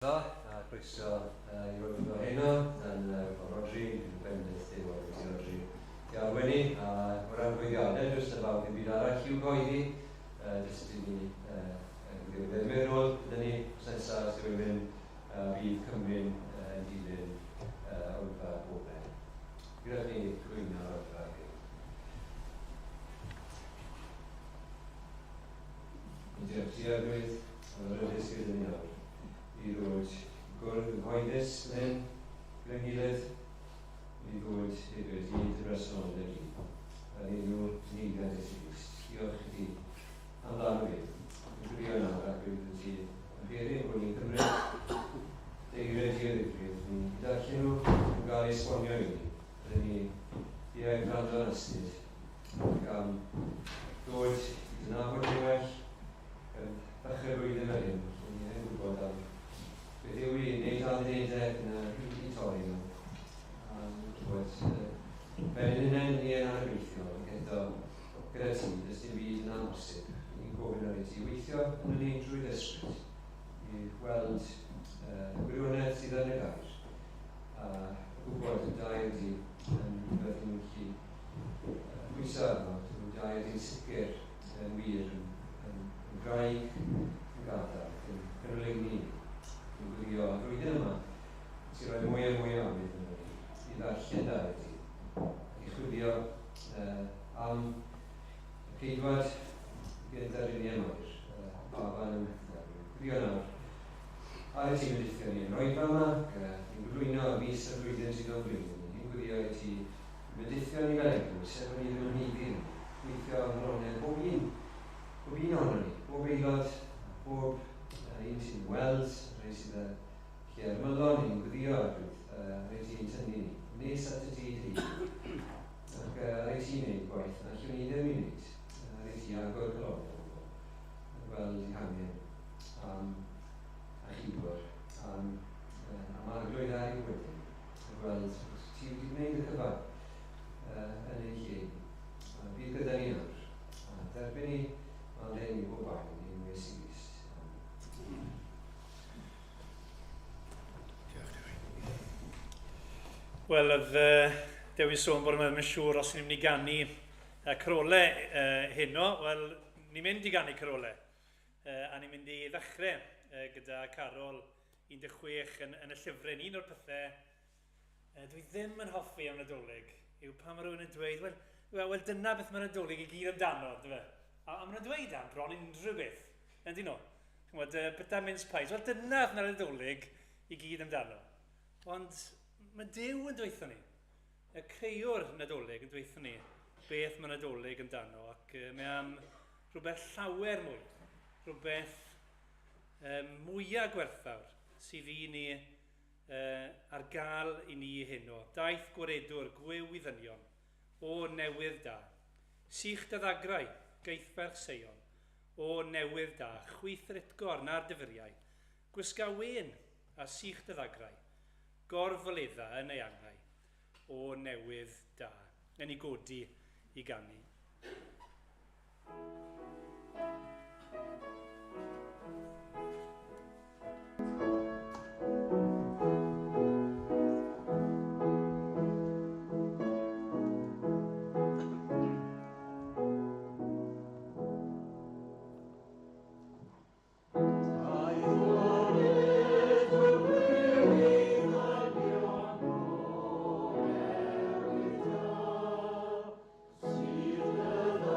Da, a croeso i Roedd heno, yn Rodri, dwi'n bendith Duw ar ti Rodri i arwain ni, a o ran gweddiadau, does 'na fawr ddim byd arall i'w gyhoeddi, jyst i ni gweddio mynd yn ôl gyda ni wrth nesaf os yw'n mynd, a bydd Cymru'n yn dilyn oedfa Goben. Gyda chi cyflwyno'r oedfa heddiw. Yn diolch ti Arglwydd am y ryddid sydd gyda ni nawr i ddod i gwrdd yn gyhoeddus fan hyn gyda'n gilydd, i ddod hefyd i dy bresenoldeb di. Yn enw dy Iesu Grist. Diolch i ti am lan o fi. Dwi'n gwylio nawr ac rwy'n ti yn peri bod ni'n cymryd deiriau di o ddifrif, ni'n darllen nhw yn gael eu esbonio i ni. Rydyn ni iau gwrando yn astud ac am ddod i dy nabod ni'n well gan ddechrau blwyddyn fel hyn, lle ni yn gwybod am beth yw i wneud addunedau yn y i torri nhw. A ni'n gwybod fel ein hunain ni yn anobeithiol, ac eto gyda ti, does dim byd yn amhosib. Ni'n gofyn ar i ti weithio yn ni drwy ysbryd i weld y gwirionedd sydd yn y gair a gwybod y dair di yn rhywbeth ni'n gallu pwyso arno, drwy dair di'n sicr yn wir, yn, yn, yn graig, yn gadarn, yn cynoleuni. Dwi'n gwylio y flwyddyn yma, ti'n rhoi mwy a mwy o awydd yn ni i ddarllen dair di, ac i chwilio am y ceidwad gyda'r union oer, Bafan ym Mhethel. Dwi'n gwylio nawr ar y tîm yn ni yn oedfa yma, ac ni'n gyflwyno y mis a'r flwyddyn sydd o'n blwyddyn. Ni'n gwylio i ti fendithio ni fel eglwys, er bod ni ddim yn haeddu hynny. Gweithio yng nghlonedd bob un, bob un ohonon ni, bob aelod, bob un sy'n weld, rhai sydd ar lle ar ymylon, ni'n gwylio arglwydd, rhai ti'n tynnu ni, nes at y ti dy hun. Ac rhai ti'n neud gwaith na allwn ni ddim i wneud, rhai ti agor calonnau bobl, a gweld eu hangen am achubwr, am, am arglwydd ar ei wedyn, a gweld ti wedi gwneud y cyfan yn ei lle. A bydd gyda ni nawr. A derbyn ni, maddau ni bob bai yn enw Iesu Grist. Amen. Diolch, Dewi. Wel, oedd Dewi sôn bod yma ddim yn siŵr os ni'n mynd i ganu carolau heno. Wel, ni'n mynd i ganu carolau. A ni'n mynd i ddechrau gyda Carol 16 yn, yn y llyfryn. Un o'r pethau dwi ddim yn hoffi am Nadolig yw pan mae rhywun yn dweud, wel, wel, wel dyna beth mae'r Nadolig i gyd amdano, dy fe? A maen nhw'n dweud am bron unrhyw beth, yndyn nhw? Chymod, bwyta mince pies, wel dyna beth mae'r Nadolig i gyd amdano. Ond mae Duw yn dweutho ni, y creuwr Nadolig yn dweutho ni beth mae Nadolig amdano, ac mae am rhywbeth llawer mwy, rhywbeth mwyaf gwerthfawr sydd i ni ar gael i ni heno. Daeth gwaredwr gwiw i ddynion, o newydd da. Sych dy ddagrau, geithferch Seion, o newydd da, chwith yr utgorn a'r difyriau, gwisga wên a sych dy ddagrau, gorfoledda yn ei angau, o newydd da. Yn ei godi i ganu. Sydd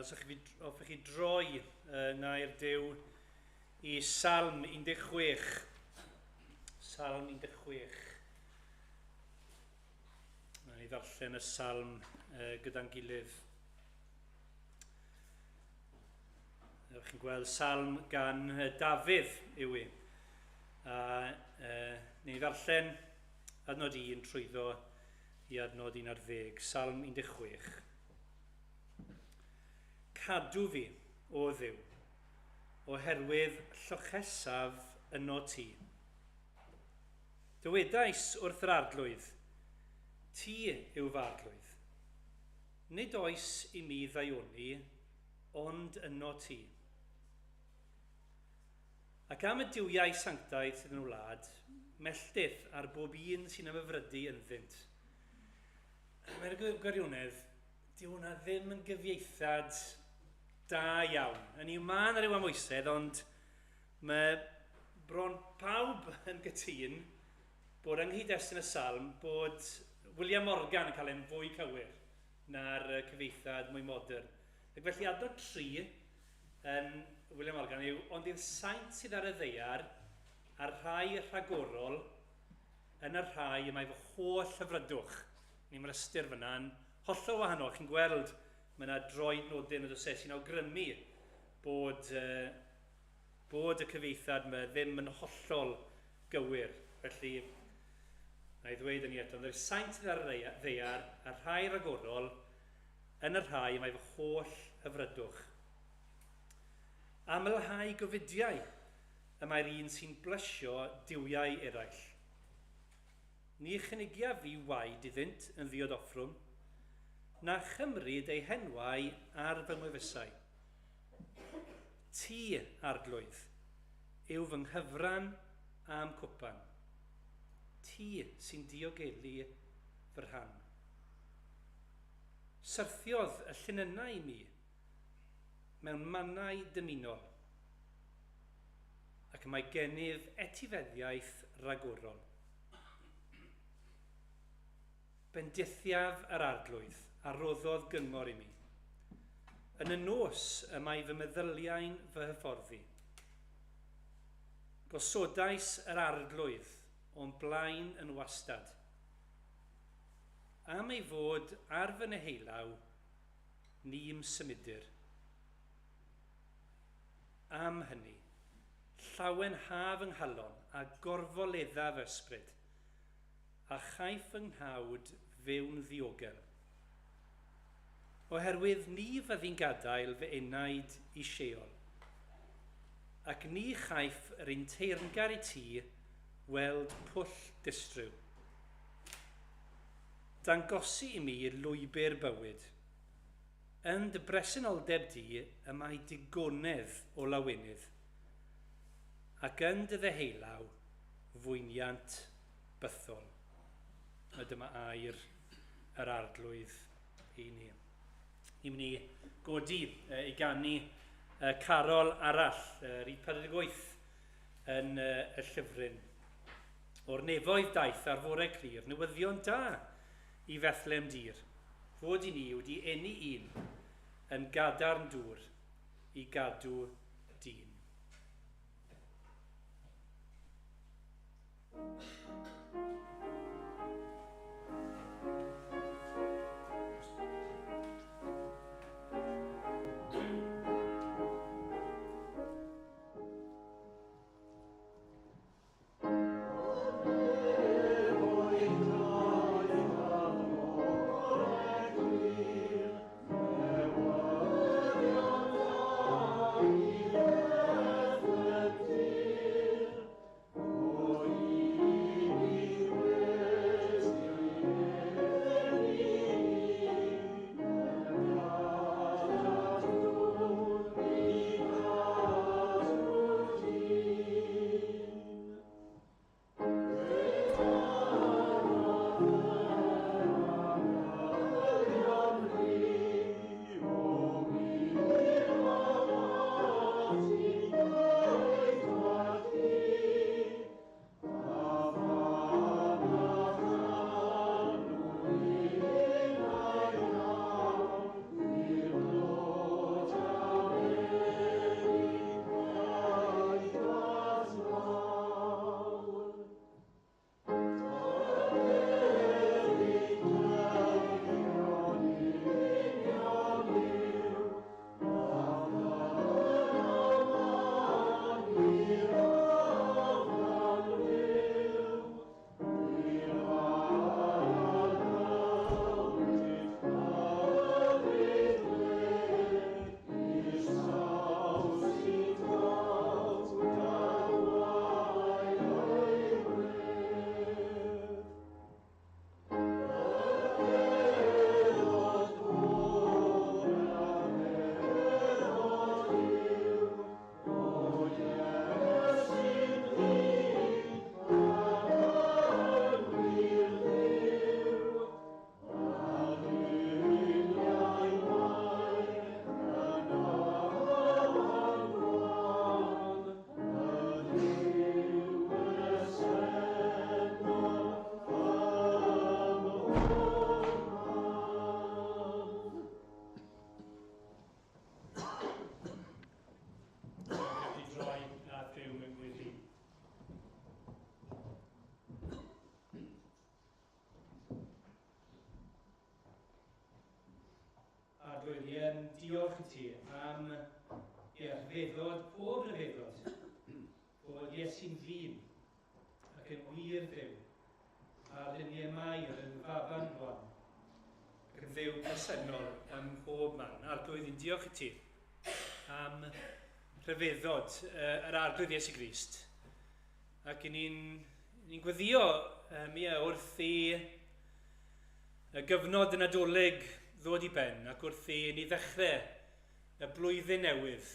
Wel, os hoffech chi droi ngair Duw i Salm 16. Salm 16. Wnawn ni ddarllen y salm gyda'n gilydd. Ewch chi'n gweld salm gan Dafydd yw i. A ni ddarllen adnod 1 trwyddo i adnod 11, Salm 16. Cadw fi, o Dduw, oherwydd llochesaf yno ti. Dywedais wrth yr Arglwydd, Ti yw fy Arglwydd. Nid oes i mi ddaioni, ond yno ti. Ac am y duwiau sanctaidd sydd yn y wlad, melltith ar bob un sy'n ymhyfrydu ynddynt. Mewn gwirionedd, dyw hwnna ddim yn gyfieithiad da iawn. Yn yw, mae yna rhyw amwysedd, ond mae bron pawb yn gytûn bod yng nghyd-destun y salm bod William Morgan yn cael e'n fwy cywir na'r cyfieithiad mwy modern. Ac felly adnod 3 yn William Morgan yw, ond i'r saint sydd ar y ddaear a'r rhai rhagorol yn y rhai y mae fy holl hyfrydwch. Ni mae'r ystyr fyna'n hollol wahanol. Chi'n gweld mae yna droed nodyn yn oes e sy'n awgrymu bod, bod y cyfieithiad yma ddim yn hollol gywir. Felly, na i ddweud yn i eto, ond yr saint sydd ar y ddaear a'r rhai rhagorol yn y rhai y mae fy holl hyfrydwch. Amlhau gofidiau y mae'r un sy'n blysio duwiau eraill. Ni chynigiaf fi waed iddynt yn ddiod offrwm, na chymryd eu henwau ar fy ngwefusau. Ti, Arglwydd, yw fy nghyfran a'm cwpan. Ti sy'n diogelu fy rhan. Syrthiodd y llinynnau i mi mewn mannau dymunol, ac y mae gennyf etifeddiaeth ragorol. Bendithiaf yr Arglwydd a roddodd gyngor i mi. Yn y nos y mae fy meddyliau'n fy hyfforddi. Gosodais yr Arglwydd o'm blaen yn wastad. Am ei fod ar fy neheulaw, ni'm symudir. Am hynny, llawenha fy nghalon a gorfoledda fy ysbryd, a chaiff fy nghnawd fyw'n ddiogel. Oherwydd ni fyddi'n gadael fy enaid i Sheol, ac ni chaiff yr un teyrngar i ti weld pwll distryw. Dangosi i mi lwybr bywyd. Yn dy bresenoldeb di y mae digonedd o lawenydd, ac yn dy ddeheulaw fwyniant bythol. A dyma air yr Arglwydd i ni. Ni'n mynd i godi i ganu carol arall, rhif 48 yn y llyfryn. O'r nefoedd daeth ar fore clir, newyddion da i Fethlem dir, fod i ni wedi eni un yn gadarn dŵr i gadw dyn. Rhyfeddod pob rhyfeddod, bod Iesu'n ddyn ac yn wir Dduw, a luniau Mair yn faban gwan, ac yn Dduw presennol ym mhob man. Arglwydd, i'n diolch i ti am rhyfeddod yr Arglwydd Iesu Grist. Ac i ni'n ni gweddio ie, wrth i y gyfnod y Nadolig ddod i ben ac wrth i ni ddechrau y blwyddyn newydd,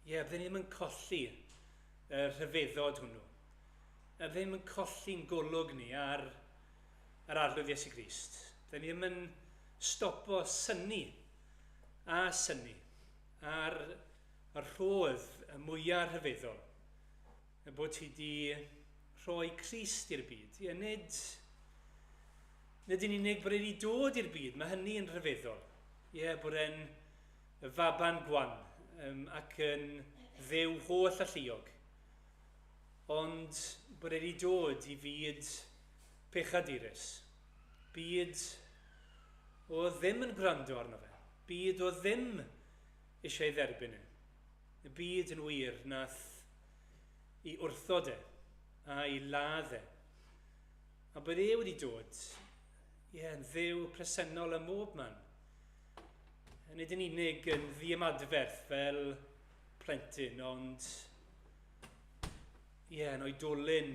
ie, yeah, bydden ni ddim yn colli y rhyfeddod hwnnw. Y bydden ni ddim yn colli'n golwg ni ar yr Arglwydd Iesu Grist. Bydden ni ddim yn stopo synnu a synnu ar y rhodd y mwyaf rhyfeddol y bod ti di rhoi Crist i'r byd. Ie, nid, nid yn unig bod e wedi dod i'r byd, mae hynny yn rhyfeddol. Ie, bod e'n faban gwan ac yn Dduw holl alluog. Ond bod e wedi dod i fyd pechadurus. Byd o ddim yn gwrando arno fe. Byd o ddim eisiau ei dderbyn e. Y byd yn wir nath i wrthod e a'i ladd e. A bod e wedi dod, ie, yn Dduw presennol ym mhob man. Nid yn unig yn ddiymadferth fel plentyn, ond ie, yn oedolyn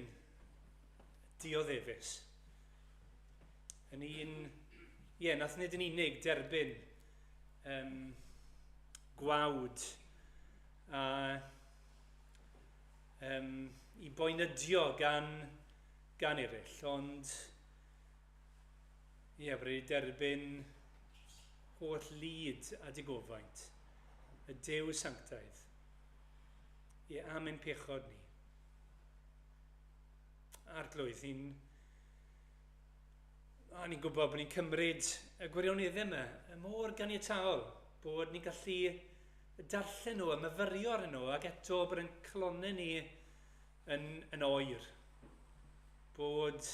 dioddefus. Yn un, ie, nath nid yn unig derbyn gwawd a i boenydio gan, gan eraill, ond ie, bod wedi derbyn holl lid a digofaint, y Duw sanctaidd, ie, am ein pechod ni. Arglwydd, ni'n ni'n gwybod bod ni'n cymryd y gwirioneddau yma, y mor ganiataol, bod ni'n gallu darllen nhw a myfyrio arnyn nhw, ac eto bod yn calonnau ni yn oer. Bod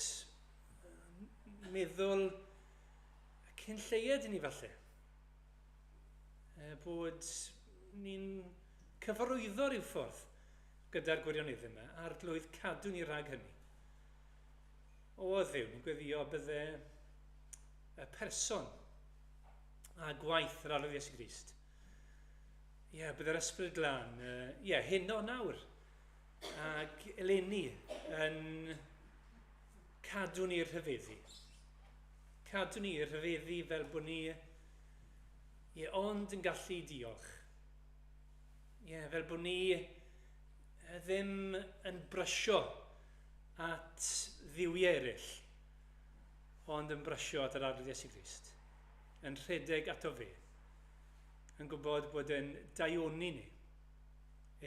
meddwl cyn lleied i ni falle. Bod ni'n cyfarwyddo rhyw ffordd gyda'r gwirioneddau yma, Arglwydd cadw ni rhag hynny. O Dduw, ni'n gweddio bydde y person a gwaith yr Arglwydd Iesu Grist. Ie, yeah, bydde'r Ysbryd Glân, ie, yeah, heno nawr, ac eleni yn cadw ni'r rhyfeddu. Cadw ni'r rhyfeddu fel bod ni, ie, ond yn gallu diolch. Ie, yeah, fel bod ni ddim yn brysio at dduwiau eraill, ond yn brysio at yr Arglwydd Iesu Grist, yn rhedeg ato fe, yn gwybod bod yn daioni ni,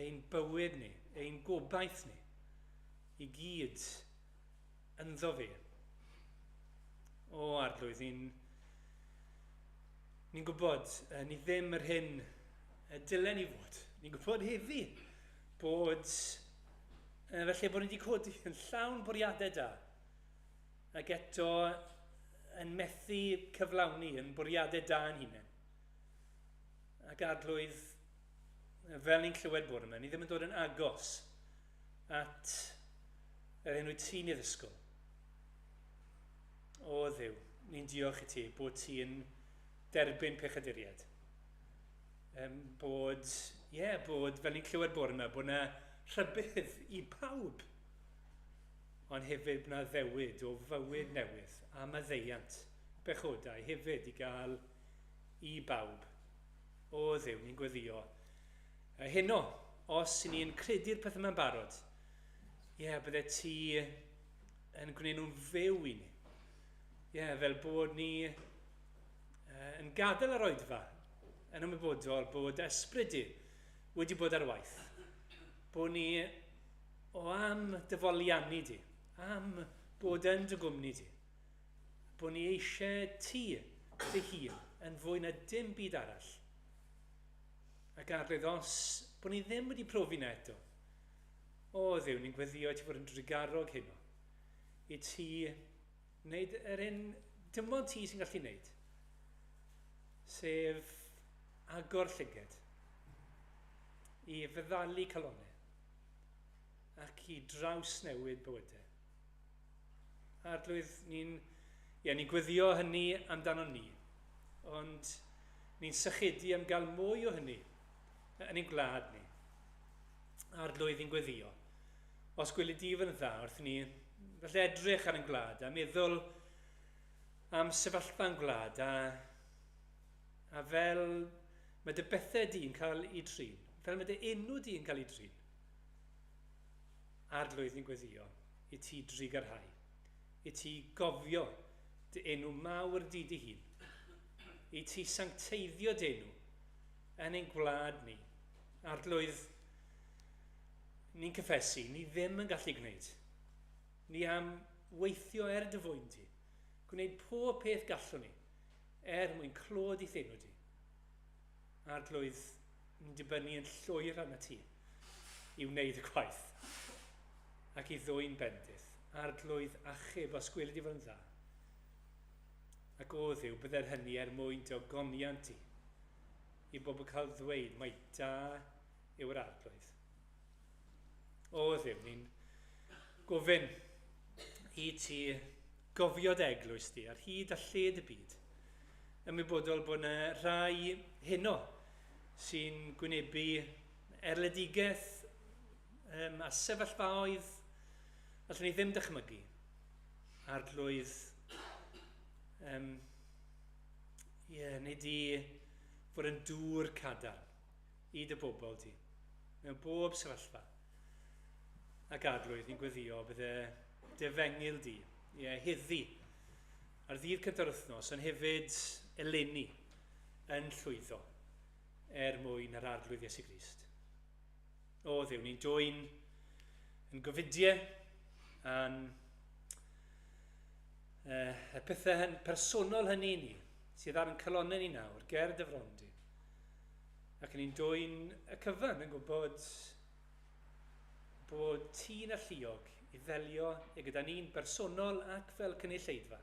ein bywyd ni, ein gobaith ni, i gyd ynddo fe. O, Arglwydd, ni'n ni gwybod, ni ddim yr hyn dylen ni fod. Ni'n gwybod heddi bod, felly bod ni wedi codi yn llawn bwriadau da, ac eto yn methu cyflawni yn bwriadau da yn hunain. Ac Arglwydd, fel ni'n clywed bore yma, ni ddim yn dod yn agos at yr hyn wyt ti'n ei ddysgwyl. O Dduw, ni'n diolch i ti bod ti'n derbyn pechaduriaid. Bod, ie, yeah, bod, fel ni'n clywed bore yma, bod yna rhybudd i pawb. Ond hefyd bod yna ddewid o fywyd newydd a maddeuant bechodau hefyd i gael i bawb. O Dduw, ni'n gweddio. Heno, os i ni'n credu'r peth yma'n barod, ie, yeah, bydde ti yn gwneud nhw'n fyw i ni. Ie, yeah, fel bod ni yn gadael yr oedfa yn ymwybodol bod ysbryd di wedi bod ar waith. Bod ni o am dyfoliannu di, am bod yn dy gwmni di. Bod ni eisiau ti dy hun yn fwy na dim byd arall. Ac Arglwydd, os bod ni ddim wedi profi na eto, o Dduw, ni'n gweddio i ti fod yn drugarog heno, i ti wneud yr un, dim ond ti sy'n gallu wneud, sef agor llyged. i feddalu calonau ac i drawsnewid bywydau. Arglwydd, ni'n ie, ni gweddio hynny amdano ni, ond ni'n sychedu am gael mwy o hynny yn ein gwlad ni. Arglwydd, ni'n gweddio. Os gweli di fy dda wrth ni, felly edrych ar ein gwlad a meddwl am sefyllfa'n gwlad a, a fel mae dy bethau di'n cael ei trin, fel mae dy enw di'n cael ei trin. Arglwydd, ni'n gweddio i ti drigarhau, i ti gofio dy enw mawr di dy hun, i ti sancteiddio dy enw yn ein gwlad ni. Arglwydd, ni'n cyffesu, ni ddim yn gallu gwneud. Ni am weithio er dy fwyn di, gwneud pob peth gallwn ni, er mwyn clod i'th enw di. Arglwydd, ni'n dibynnu yn llwyr arna ti i wneud y gwaith ac i ddwyn bendith. Arglwydd, achub os gweli di fod yn dda. Ac o Dduw, bydde'r hynny er mwyn dy ogoniant di, i bobl cael ddweud mai da yw'r Arglwydd. O Dduw, ni'n gofyn i ti gofio dy eglwys di ar hyd a lled y byd, ymwybodol bod yna rhai heno sy'n gwynebu erledigaeth a sefyllfaoedd allwn ni ddim dychmygu. Arglwydd, ie, neu di fod yn dŵr cadarn i dy bobl di, mewn bob sefyllfa. Ac Arglwydd, ni'n gweddio bydde dy efengyl di, ie, heddi, ar ddydd cyntaf wythnos, ond hefyd eleni, yn llwyddo er mwyn yr Arglwydd Iesu Grist. O Dduw, ni'n dwyn yn gofidiau a'n y pethau hyn, personol hynny i ni, sydd ar yn calonnau ni nawr, ger dy fron di. Ac ni'n dwyn y cyfan yn gwybod bod ti'n alluog i ddelio e gyda ni'n bersonol ac fel cynulleidfa.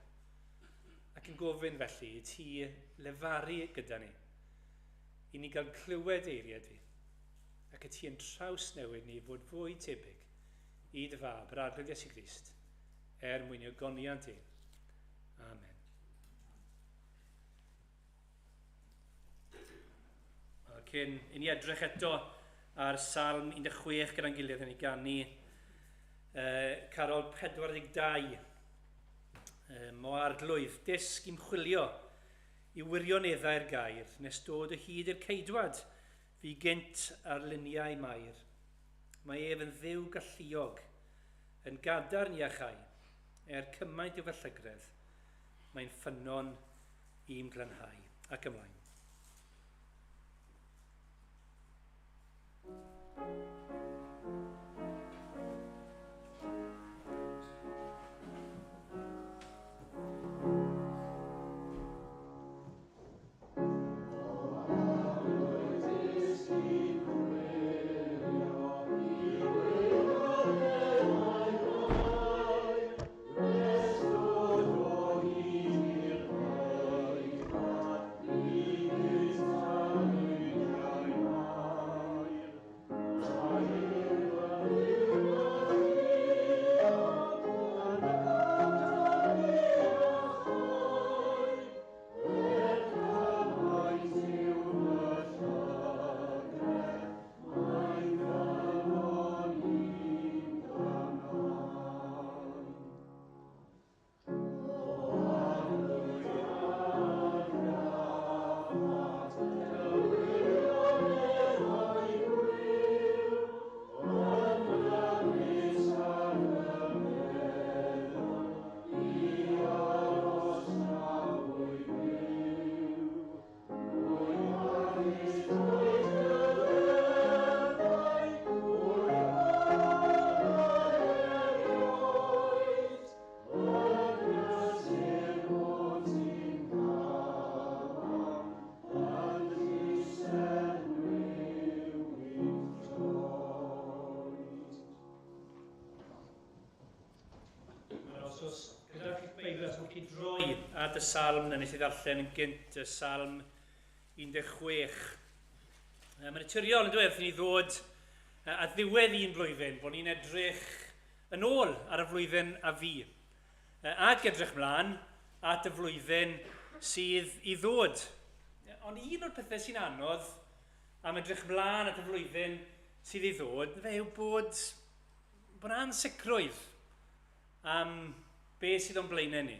Ac yn gofyn felly i ti lefaru gyda ni, i ni gael clywed eiriau di, ac y ti yn trawsnewid ni fod fwy tebyg i dy fab, yr Arglwydd Iesu Grist, er mwyn i ogoniant di. Amen. Wel, cyn i ni edrych eto ar Salm 16 gyda'n gilydd yn ei ganu Carol 42. Mo Arglwydd, dysg i'm chwilio i wirioneddau'r gair, nes dod o hyd i'r ceidwad fi gynt ar luniau Mair. Mae ef yn Dduw galluog, yn gadarn iachau, er cymaint yw fy llygredd, mae'n ffynnon i'm glanhau. Ac ymlaen. At y salm na nes i ddarllen yn gynt, y salm 16. Mae'n naturiol yn dweud wrth i ni ddod at ddiwedd un blwyddyn bod ni'n edrych yn ôl ar y flwyddyn a fu, ac edrych mlaen at y flwyddyn sydd i ddod. Ond un o'r pethau sy'n anodd am edrych mlaen at y flwyddyn sydd i ddod, fe yw bod ansicrwydd am beth sydd o'n blaenau ni.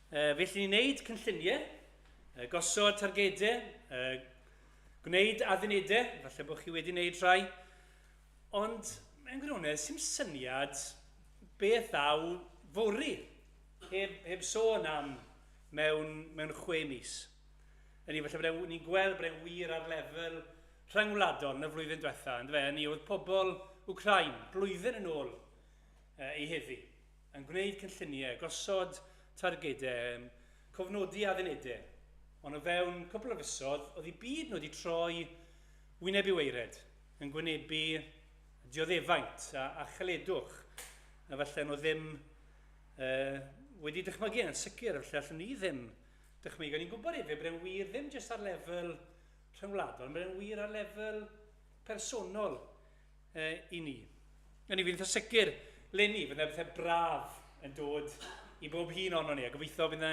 Felly ni'n neud cynlluniau, gosod targedau, gwneud addunedau, falle bod chi wedi gwneud rhai, ond mewn gwirionedd, sy'n syniad beth ddaw fory, heb sôn am mewn 6 mis. Yny, falle bod ni'n gweld bod e'n wir ar lefel rhyngwladol yn y flwyddyn diwetha, yndyfe? Hynny oedd pobl Wcrain, blwyddyn yn ôl i heddi, yn gwneud cynlluniau, gosod targedau, cofnodi addunedau. Ond o fewn cwpl o fisoedd, oedd eu byd nhw wedi troi wyneb i waered, yn gwynebu dioddefaint a chaledwch, a falle nhw ddim wedi dychmygu yn sicr, falle allwn ni ddim dychmygu. O'n i'n gwybod hefyd bod e'n wir ddim jyst ar lefel rhyngwladol, ond bod e'n wir ar lefel personol i ni. O'n i'n eitha sicr, leni, fydd yna bethau braf yn dod i bob un ohonon ni, a gobeithio fydd yna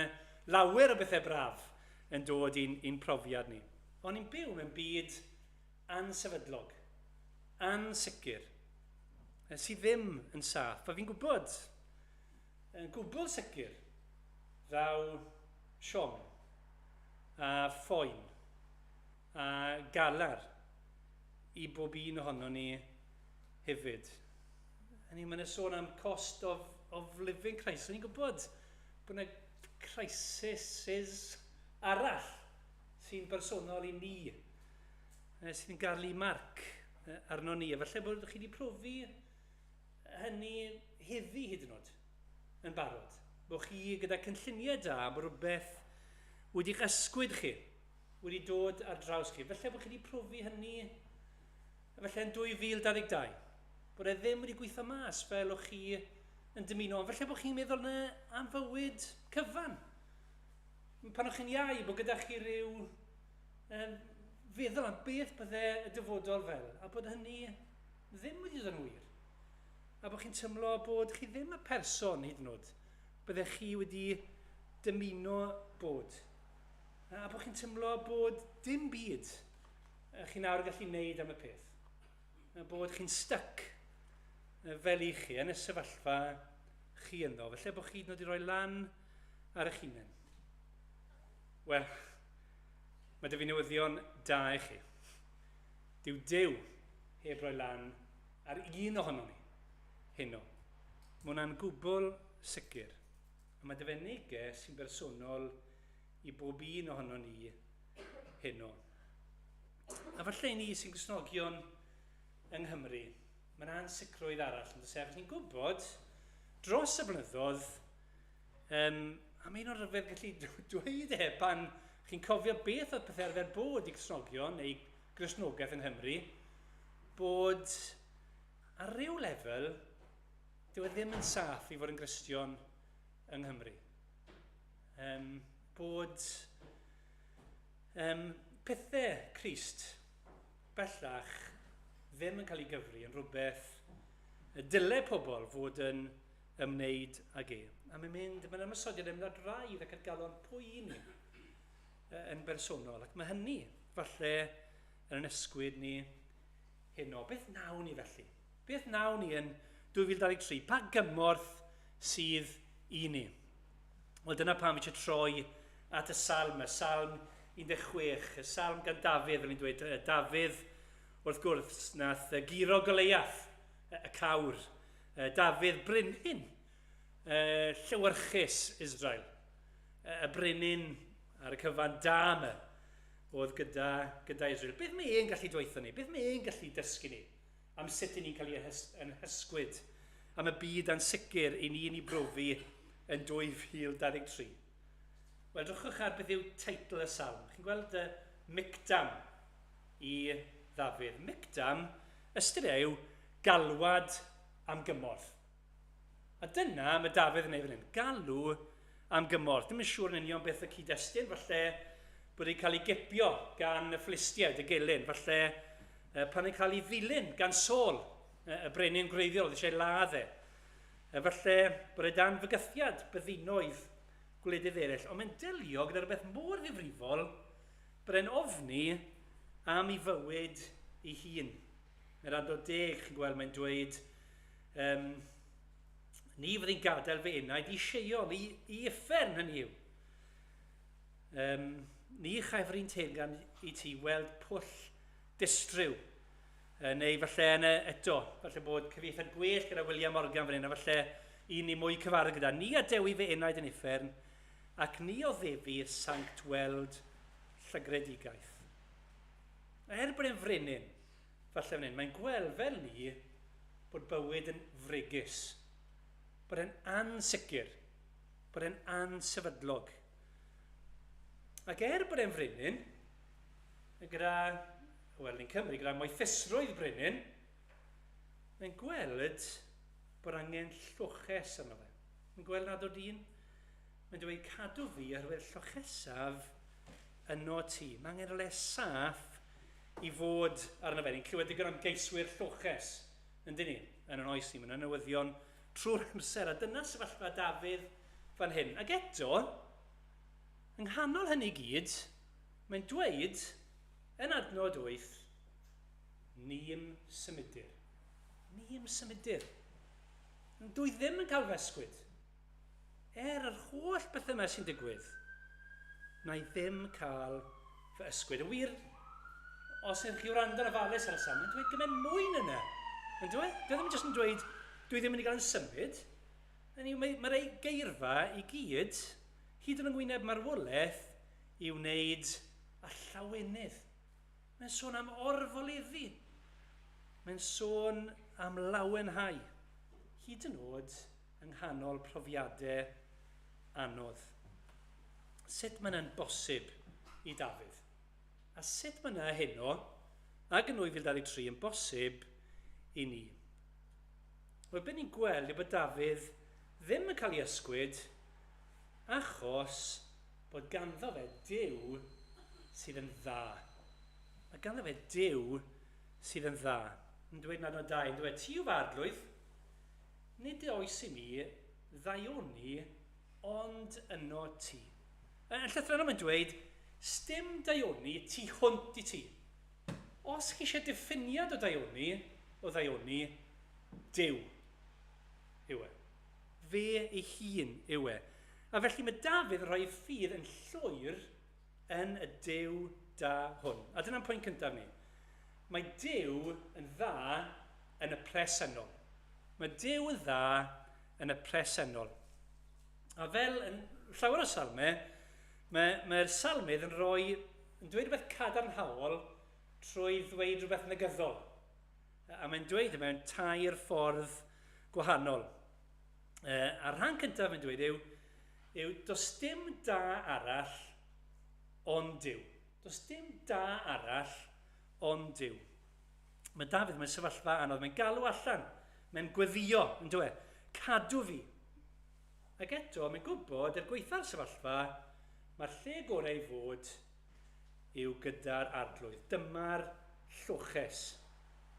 lawer o bethau braf yn dod i'n profiad ni. Ond ni'n byw mewn byd ansefydlog, ansicr, sydd ddim yn saff. A fi'n gwybod, yn gwbl sicr, ddaw siom a phoen a galar i bob un ohonon ni hefyd. Hynny, mae'n sôn am cost of living crisis. Ni'n gwybod bod yna crises arall sy'n bersonol i ni, sydd yn gael ei marc arno ni. A falle bod chi wedi profi hynny heddi hyd yn oed yn barod. Bod chi gyda cynlluniau da, bod rhywbeth wedi'ch ysgwyd chi, wedi dod ar draws chi. Falle bod chi wedi profi hynny falle yn 2022. Bod e ddim wedi gweithio mas fel o'ch chi yn dymuno. Ond falle bod chi'n meddwl na am fywyd cyfan. Pan o'ch chi'n iau, bod gyda chi rhyw feddwl am beth bydde y dyfodol fel, a bod hynny ddim wedi dod yn wir. A bod chi'n teimlo bod chi ddim y person hyd yn oed bydde chi wedi dymuno bod. A bod chi'n teimlo bod dim byd chi nawr gallu wneud am y peth. A bod chi'n stuck fel i chi yn y sefyllfa chi ynddo. Felly bod chi wedi rhoi lan ar eich hunain. Wel, mae 'da fi newyddion da i chi. Dyw Duw heb roi lan ar un ohonon ni heno. Mae hwnna'n gwbl sicr. A mae 'da fe neges sy'n bersonol i bob un ohonon ni heno. A falle i ni sy'n Gristnogion yng Nghymru, mae yna ansicrwydd arall yn dysgu. Ni'n gwybod dros y blynyddoedd, a mae'n o'r rhyfedd gallu dweud e pan chi'n cofio beth oedd pethau arfer bod i Gristnogion neu Gristnogaeth yng Nghymru, bod ar ryw lefel, dyw e ddim yn saff i fod yn Gristion yng Nghymru. Bod pethau Crist bellach ddim yn cael ei gyfri yn rhywbeth y dyle pobl fod yn ymwneud ag e. A mae'n mynd, mae'n ymosodiad yn mynd ar braidd ac ar galon pwy i ni yn bersonol. Ac mae hynny falle yn ysgwyd ni heno. Beth nawn ni felly? Beth nawn ni yn 2023? Pa gymorth sydd i ni? Wel, dyna pam eisiau troi at y salm 16, y salm gan Dafydd, fel ni'n dweud. Dafydd, wrth gwrs, nath guro Goleiath, y cawr. Dafydd brenhin, llewyrchus Israel. Y brenin ar y cyfan da yma oedd gyda Israel. Beth mae e'n gallu dweutho ni? Beth mae e'n gallu dysgu ni am sut i ni'n cael ei yn hysgwyd am y byd ansicr i ni'n ei brofi yn 2023? Wel, drychwch ar beth yw teitl y salm. Chi'n gweld y Mictam i Ddafydd. Mictam, ystyr e yw galwad am gymorth. A dyna mae Dafydd yn ei fan hyn, galw am gymorth. Ddim yn siŵr yn union beth y cyd-destun, falle bod ei cael ei gipio gan y Philistiaid, y gelyn. Falle Pan yn cael ei ddilyn gan Saul, y brenin gwreiddiol, oedd eisiau ladd e. Falle bod e dan fygythiad byddinoedd gwledydd eraill, ond mae'n delio gyda rhywbeth mor ddifrifol bod e'n ofni am ei fywyd ei hun. Mae'r adnod 10, chi'n gweld, mae'n dweud, ni fyddi'n gadael fy enaid i Sheol, i uffern, hynny yw. Ni chaiff yr un teyrngan i ti weld pwll distryw. Neu falle yn y, eto, falle bod cyfieithiad gwell gyda William Morgan fan hyn, a falle un ni mwy cyfarwydd gyda. Ni a dewi fy enaid yn uffern, ac ni oddefi i'r sanct weld llygredigaeth. Er bod e'n frenin, falle fan hyn, mae'n gweld fel ni bod bywyd yn fregus, bod e'n ansicr, bod e'n ansefydlog. Ac er bod e'n frenin, gyda, wel, ni'n Cymru, gyda moethusrwydd brenin, mae'n gweld bod angen lloches arno fe. Mae'n gweld nad oed un, mae'n dweud cadw fi oherwydd llochesaf yno ti. Mae angen rhywle saff i fod arno fe. Ni'n clywed digon am geiswyr lloches, yn dyn ni, yn yn oes ni. Mae'n newyddion trwy'r amser, a dyna sefyllfa Dafydd fan hyn. Ac eto, yng nghanol hynny gyd, mae'n dweud yn adnod 8, ni'm symudir. Ni'm symudir. Dwi ddim yn cael fy ysgwyd. Er yr holl bethau yma sy'n digwydd, na i ddim cael fy ysgwyd. Yn wir, os ydych chi wrando ar ofalus ar y salm, mae'n dweud gymaint mwy na yna. Yn dweud? Dwi ddim jyst yn dweud, dwi ddim yn ei gael yn symud. Hynny yw, mae'r ei geirfa i gyd, hyd yn yngwyneb marwolaeth, i wneud â llawenydd. Mae'n sôn am orfoleddu. Mae'n sôn am lawenhau, hyd yn oed yng nghanol profiadau anodd. Sut mae yna'n bosib i Dafydd? A sut mae yna heno, ac yn 2023, yn bosib i ni? Wel, be ni'n gweld yw bod Dafydd ddim yn cael ei ysgwyd achos bod ganddo fe Duw sydd yn dda. Mae ganddo fe Duw sydd yn dda. Yn dweud nad o dau, yn dweud, ti yw fy arglwydd, nid oes i mi ddaioni ond yno ti. Yn llythrennol mae'n dweud, sdim daioni tu hwnt i ti. Os chi eisiau diffiniad o daioni, o ddaioni, Duw yw e. Fe ei hun yw e. A felly mae Dafydd yn rhoi ei ffydd yn llwyr yn y Duw da hwn. A dyna'n pwynt cyntaf ni. Mae Duw yn dda yn y presennol. Mae Duw yn dda yn y presennol. A fel yn llawer o salmau, mae'r mae salmydd yn rhoi, yn dweud rhywbeth cadarnhaol trwy ddweud rhywbeth negyddol. A mae'n dweud e mewn tair ffordd gwahanol. A'r rhan cyntaf mae'n dweud yw does dim da arall ond Duw. Does dim da arall ond Duw. Mae Dafydd mewn sefyllfa anodd. Mae'n galw allan. Mae'n gweddio, yn dweud, cadw fi. Ac eto, mae'n gwybod, er gwaetha'r sefyllfa, mae'r lle gorau i fod yw gyda'r arglwydd. Dyma'r lloches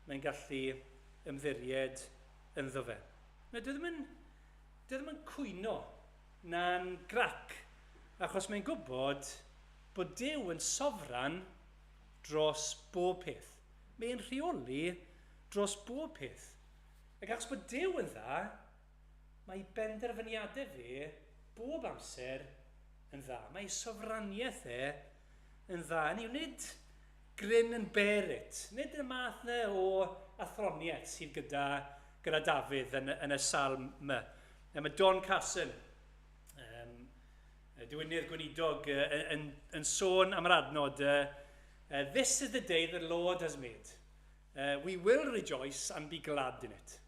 mae'n gallu ymddiried ynddo fe. Na, dwi ddim yn cwyno na'n grac, achos mae'n gwybod bod Duw yn sofran dros bob peth. Mae'n rheoli dros bob peth. Ac achos bod Duw yn dda, mae benderfyniadau fe bob amser yn dda. Mae sofraniaeth e yn dda. Hynny yw, nid grin and bear it. Nid y math na o athroniaeth sydd gyda Dafydd yn y salm yma. Mae Don Carson, diwynydd gweinidog, yn sôn am yr adnod, "This is the day the Lord has made. We will rejoice and be glad in it."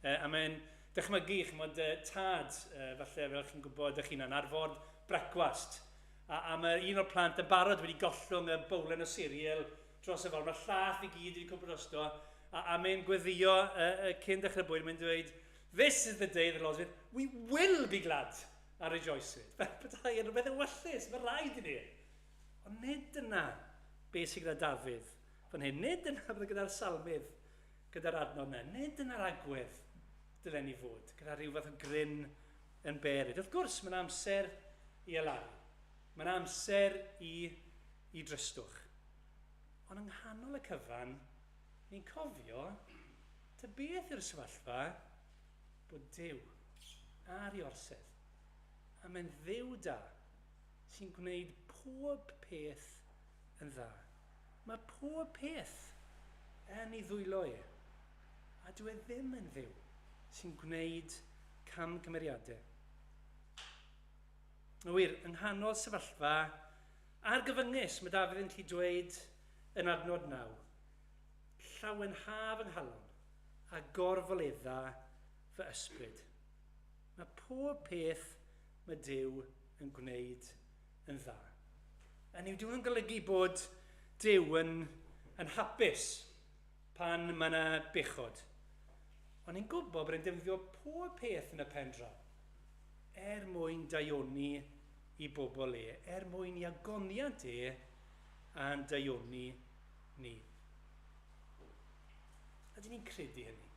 A mae'n dychmygu, chymod, tad, falle fel chi'n gwybod eich hunan, ar ford brecwast. A mae un o'r plant yn barod wedi gollwng y bowlen o cereal dros y ford. Mae'r llath i gyd wedi cwmpo drosto. A mae'n gweddio cyn dechrau bwyd, mae'n dweud, "This is the day the Lord has made. We will be glad and rejoice in it." Fel petai yn rhywbeth ewyllys, mae rhaid i ni. Ond nid dyna beth sydd gyda Dafydd. fan hyn. Nid dyna bydd gyda'r salmydd, gyda'r adnod yna. Nid dyna'r agwedd dylen ni fod, gyda rhyw fath o gryn yn berid. Wrth gwrs, mae'n amser i alaru. Mae'n amser i, i drystwch. Ond yng nghanol y cyfan, ni'n cofio ta beth yw'r sefyllfa bod Duw ar ei orsedd. A mae'n Dduw da sy'n gwneud pob peth yn dda. Mae pob peth yn ei ddwylo e. A dyw e ddim yn Dduw sy'n gwneud camgymeriadau. Yn wir, yng nghanol sefyllfa argyfyngus, mae Dafydd yn gallu dweud yn adnod 9, llawenha fy nghalon a gorfoledda fy ysbryd. Mae pob peth mae Duw yn gwneud yn dda. A yw Duw yn golygu bod Duw yn, yn hapus pan mae yna bechod. Ond ni'n gwybod bod e'n defnyddio pob peth yn y pen draw er mwyn daioni i bobl e, er mwyn i agoniant e a'n daioni ni. Ydyn ni'n credu hynny?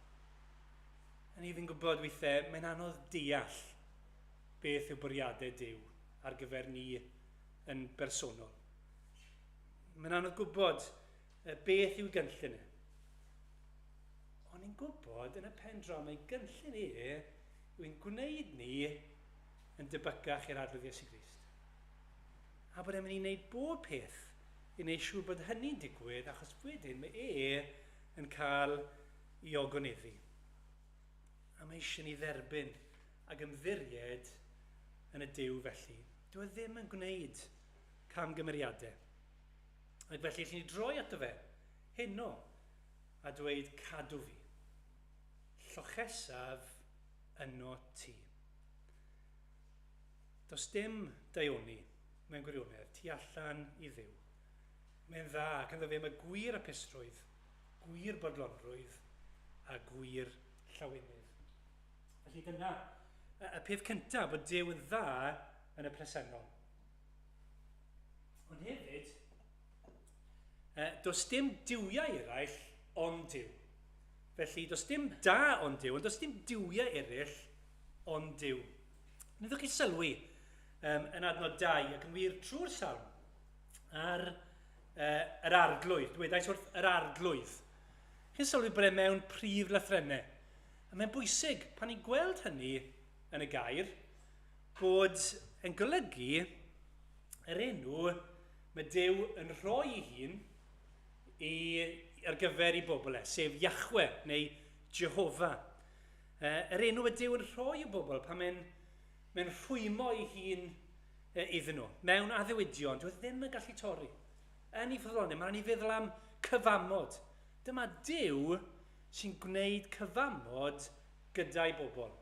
A ni fi'n gwybod weithiau, mae'n anodd deall beth yw bwriadau Duw ar gyfer ni yn bersonol. Mae'n anodd gwybod beth yw gynllun e. Ond ni'n gwybod yn y pen draw mae gynllun e yw'n gwneud ni yn debycach i'r Arglwydd Iesu Grist. A bod e'n mynd i wneud bob peth i wneud siŵr bod hynny'n digwydd, achos wedyn mae e yn cael i ogoneddu. A mae eisiau ni dderbyn ac ymddiried yn y Duw felly. Dyw e ddim yn gwneud camgymeriadau. Ac felly, allwn ni droi ato fe heno a dweud cadw fi. Llochesaf yno ti. Does dim daioni mewn gwirionedd tu allan i Dduw. Mae'n dda ac ynddo fe mae gwir hapusrwydd, gwir bodlonrwydd a gwir llawenydd. Felly dyna y peth cyntaf, bod Duw yn dda yn y presennol. Ond hefyd, does dim duwiau eraill ond Duw. Felly, does dim da ond Duw, ond does dim duwiau eraill ond Duw. Wnaethoch chi sylwi um, yn adnod 2 ac yn wir trwy'r salm ar uh, yr arglwydd, dwedais wrth yr arglwydd. Chi'n sylwi bod e mewn prif lythrennau. A mae'n bwysig, pan ni'n gweld hynny yn y gair, bod yn golygu yr enw mae Duw yn rhoi ei hun i, ar gyfer ei bobl e, sef Yahwe neu Jehofa. Yr enw mae Duw yn rhoi i bobl pan mae'n mae rhwymo ei hun iddyn nhw. Mewn addewidion, dyw e ddim yn gallu torri. Yn ei ffyddlondeb, mae'n rhaid ni feddwl am cyfamod. Dyma Duw sy'n gwneud cyfamod gyda'i bobl,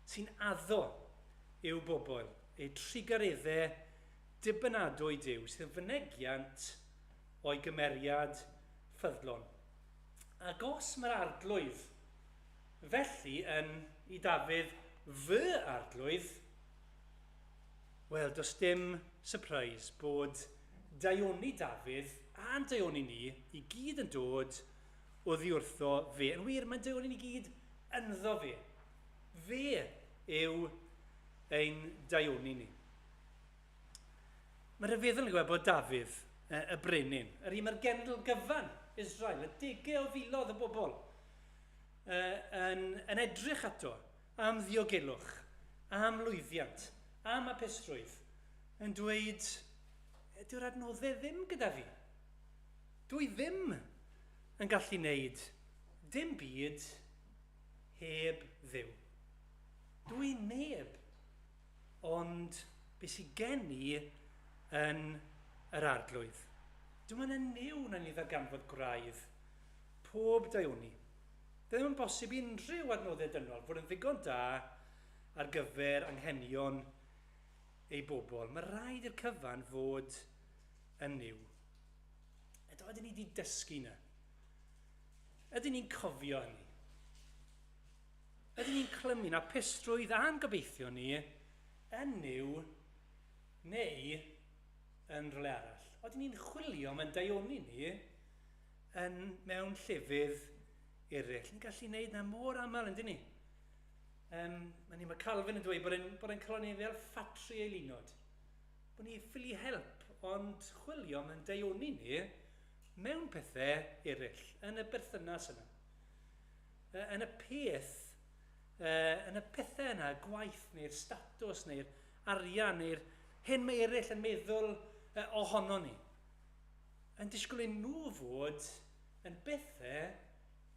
sy'n addo i'w bobl, eu trugareddau dibynadwy Duw, sydd yn fynegiant o'i gymeriad ffyddlon. Ac os mae'r arglwydd felly yn i Dafydd fy arglwydd, wel, does dim surprise bod daioni Dafydd a'n daioni ni i gyd yn dod oddi wrtho fe. Yn wir, mae'n daioni ni gyd ynddo fe. Fe yw ein daioni ni. Mae'n rhyfeddol yn gweld bod Dafydd, y brenin, yr un mae'r genedl gyfan Israel, y degau o filoedd o bobl, yn, yn edrych ato am ddiogelwch, am lwyddiant, am apusrwydd, yn dweud, dyw'r adnoddau ddim gyda fi. Dwi ddim yn gallu wneud dim byd heb Dduw. Dwi neb, ond beth sydd gen i yn yr arglwydd. Dwi'n mynd yn niw na ni ddarganfod gwraidd pob daioni. Ddim yn bosib i unrhyw adnoddau dynol fod yn ddigon da ar gyfer anghenion ei bobl. Mae rhaid i'r cyfan fod yn niw. Eto, ydyn ni wedi dysgu na? Ydyn ni'n cofio hynny? Ydyn ni'n clymu na pestrwydd a'n gobeithio ni yn Nuw neu yn rhywle arall? Ydyn ni'n chwilio mewn daioni ni yn mewn llefydd eraill. Ni'n gallu gwneud na mor aml, yndyn ni? Mae Calvin yn dweud bod e'n cael ei fel ffatri eilinod. Bod ni ffili help, ond chwilio mewn daioni ni mewn pethau eraill, yn y berthynas yna. Yn y peth, yn y pethau yna, gwaith neu'r statws neu'r arian neu'r hyn mae eraill yn meddwl ohono ni. Yn disgwyl i nhw fod yn bethau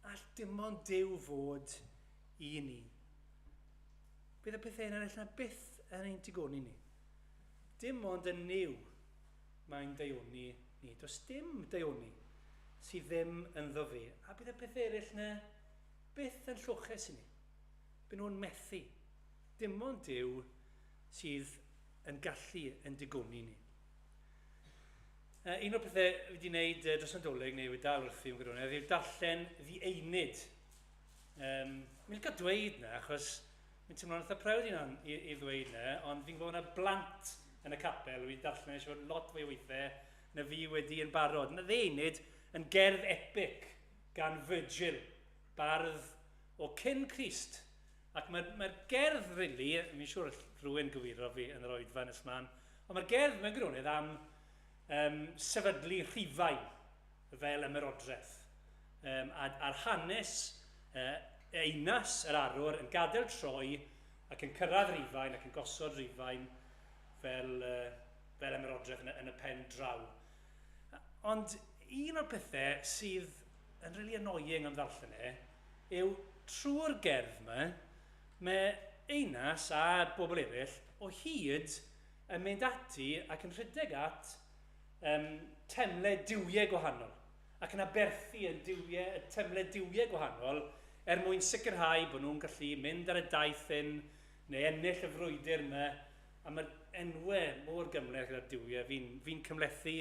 all dim ond Duw fod i ni. Bydd y pethau eraill yna byth yn ein digoni ni. Dim ond yn Nuw mae'n daioni ni. Does dim daioni sydd ddim ynddo fe. A bydd y pethau eraill yna byth yn lloches i ni. Bydd nhw'n methu. Dim ond Duw sydd yn gallu yn digoni ni. Un o'r pethau fi wedi gwneud dros Nadolig, neu wedi dal wrthi yn gwirionedd, yw darllen The Aeneid. Mi'n licio dweud na, achos mi'n teimlo'n eitha proud i, i ddweud na, ond fi'n gwybod yna blant yn y capel wedi darllen eisiau lot fwy o weithiau na fi wedi yn barod. Na The Aeneid yn gerdd epic gan Virgil, bardd o cyn Crist. Ac mae'r gerdd, really, fi'n siŵr rhywun gywiro fi yn yr oedfa nes mlaen, ond mae'r gerdd mewn gwirionedd am sefydlu Rhufain fel ymerodraeth. A'r hanes Aeneas yr arwr yn gadael Troi ac yn cyrraedd Rhufain ac yn gosod Rhufain fel ymerodraeth yn y pen draw. Ond un o'r pethau sydd yn really annoying am ddarllen e yw trwy'r gerdd yma, mae Aeneas a bobl eraill o hyd yn mynd ati ac yn rhedeg at temle duwiau gwahanol ac yn aberthu yn duwiau, temle duwiau gwahanol er mwyn sicrhau bod nhw'n gallu mynd ar y daith hyn neu ennill y frwydr yma. A mae'r enwau mor gymhleth gyda'r duwiau. Fi'n cymhlethu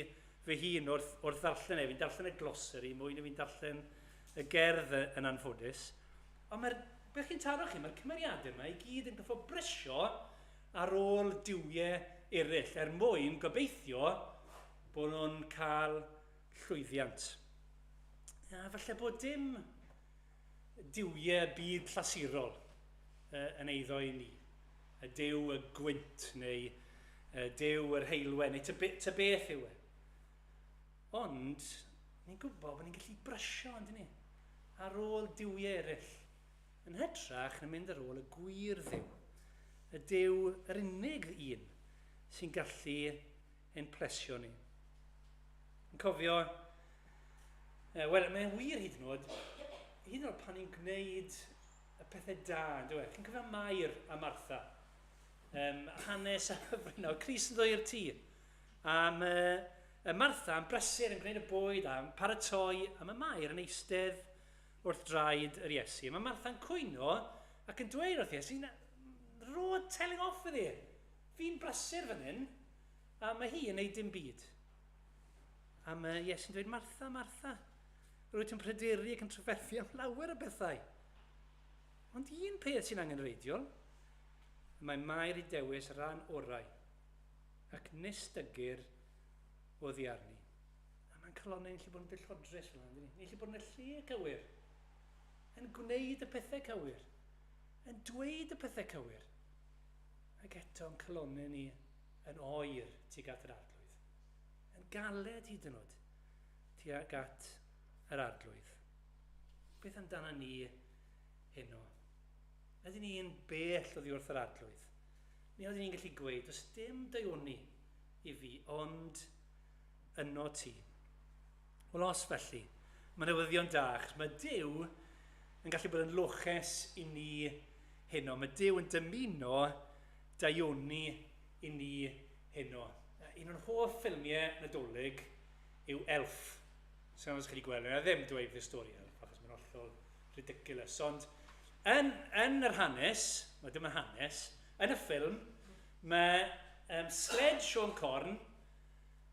fy hun wrth ddarllen e. Fi'n darllen y glossary mwy na fi'n darllen y gerdd yn anffodus. Ond mae'r, beth chi'n taro chi, mae'r cymeriadau yma i gyd yn gorfod brysio ar ôl duwiau eraill er mwyn gobeithio bod nhw'n cael llwyddiant. A falle bod dim duwiau byd clasurol yn eiddo i ni. Y Duw y gwynt neu Duw yr heulwen neu ta beth yw e. Ond ni'n gwybod bod ni'n gallu brysio, yndyn ni, ar ôl duwiau eraill. Yn hytrach na mynd ar ôl y gwir Dduw. Y Duw, yr unig un sy'n gallu ein plesio ni. Yn cofio, wel, mae'n wir hyd yn oed pan ni'n gwneud y pethau da, yn dweud. Chi'n cofio Mair a Martha? Hanes a hyfryd. Crist yn dod i'r tŷ. A mae Martha yn brysur yn gwneud y bwyd a'n paratoi, a mae Mair yn eistedd wrth draed yr Iesu. Mae Martha'n cwyno ac yn dweud wrth Iesu, rho telling off iddi. Fi'n brysur fan hyn, a mae hi yn neud dim byd. A mae Iesu'n dweud, Martha, Martha, rwyt ti'n pryderu ac yn trafferthu am lawer o bethau. Ond un peth sy'n angenrheidiol, mae Mair i dewis rhan orau ac nis dygir oddi arni. A mae'n calonnau'n gallu bod yn dwyllodrus fel yna, ni'n gallu bod yn y lle cywir, yn gwneud y pethau cywir, yn dweud y pethau cywir, ac eto yn calonnau ni yn oer tuag at yr Arglwydd. Yn galed hyd yn oed tuag at yr Arglwydd. Beth amdano ni heno? Ydyn ni'n bell oddi wrth yr Arglwydd? Neu ydyn ni'n gallu gweud, does dim daioni i fi, ond yno ti. Wel, os felly, mae newyddion da, achos mae Duw yn gallu bod yn loches i ni heno. Mae Duw yn dymuno daioni i ni heno. Un o'n hoff ffilmiau Nadolig yw Elf. So, os chi wedi gweld, e ddim dweud y stori Elf, achos mae'n hollol ridiculous. Ond yn yr hanes, mae dim yn hanes, yn y ffilm, mae sled Siôn Corn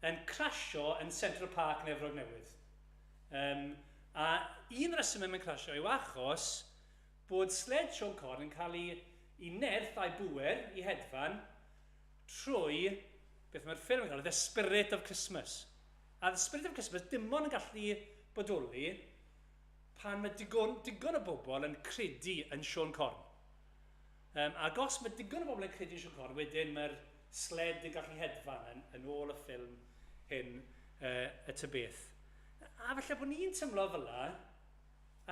yn crasio yn Central Park yn Efrog Newydd. A un reswm mae'n crasio yw achos bod sled Siôn Corn yn cael ei nerth a'i bŵer i hedfan trwy beth mae'r ffilm yn cael, The Spirit of Christmas. A The Spirit of Christmas dim ond yn gallu bodoli pan mae digon o bobl yn credu yn Siôn Corn. Ac os mae digon o bobl yn credu yn Siôn Corn, wedyn mae'r sled yn gallu hedfan yn ôl y ffilm hyn y ty beth. A falle bod ni'n tymlo fel la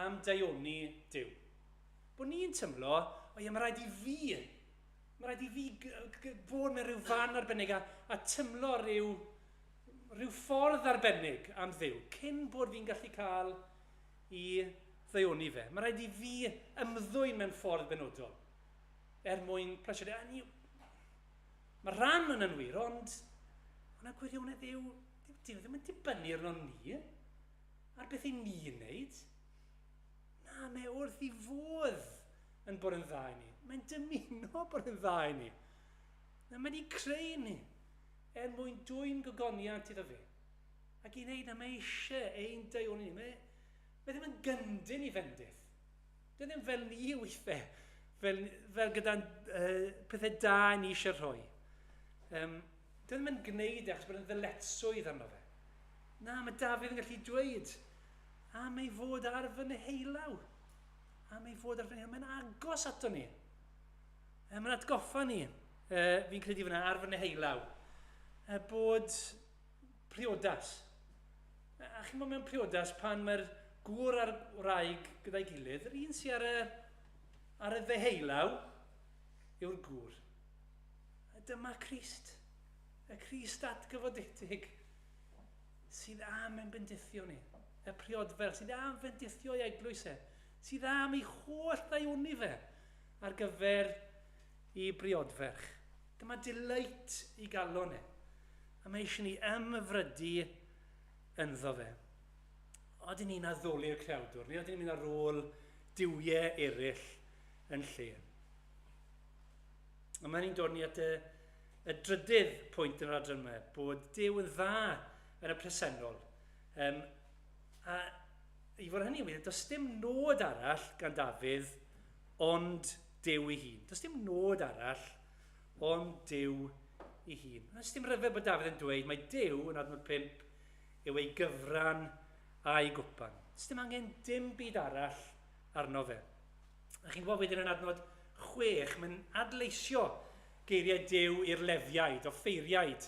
am daioni Duw. Bod ni'n tymlo, o ie, mae rhaid i fi fod mewn rhyw fan arbennig a tymlo rhyw ffordd arbennig am Dduw, cyn bod fi'n gallu cael i ddaioni fe. Mae rhaid i fi ymddwyn mewn ffordd benodol er mwyn plesio. A ni, mae rhan yn wir, ond y gwirionedd yw, Duw ddim yn dibynnu arno ni, ar beth i ni'n wneud. Na, mae wrth i fodd yn bod yn dda i ni. Mae'n dymuno bod yn dda i ni. Na, mae wedi creu ni er mwyn dwyn gogoniant iddo fe. Ac i wneud na mae eisiau ein daioni ni. Mae ddim yn gyndyn i fendith. Dwi ddim fel ni weithiau, fel gyda'n pethau da ni eisiau rhoi. Dwi ddim yn gwneud e achos bod yn ddyletswydd arno fe. Na, mae Dafydd yn gallu dweud am ei fod ar fy nheilaw. Am ei fod ar fy nheilaw. Mae'n agos ato ni. Mae'n atgoffa ni, fi'n credu fyna, ar fy nheilaw, bod priodas. A chi'n bod mewn priodas pan mae'r gŵr a'r wraig gyda'i gilydd, yr un sy'n ar y ddeheullaw yw'r gŵr. A dyma Crist. Y Crist atgyfodedig sydd am ein bendithio ni. Y priodferch sydd am fendithio ei eglwys e. Sydd am ei holl ddaioni fe ar gyfer i briodferch. Dyma delight i galon e. A mae eisiau ni ymhyfrydu ynddo fe. Oedden ni'n addoli'r creawdwr, neu oedden ni'n mynd ar ôl duwiau eraill yn lle? A mae'n ni'n dod ni at y drydydd pwynt yn yr adran yma, bod Duw yn dda yn y presennol. A i fod hynny wir, does dim nod arall gan Dafydd ond Duw ei hun. Does dim nod arall ond Duw ei hun. Does dim rhyfedd bod Dafydd yn dweud mae Duw yn adnod 5 yw ei gyfran a'i gwpan. Does dim angen dim byd arall arno fe. A chi'n gwybod wedyn yn adnod 6, mae'n adleisio geiriau Duw i'r Lefiaid, offeiriaid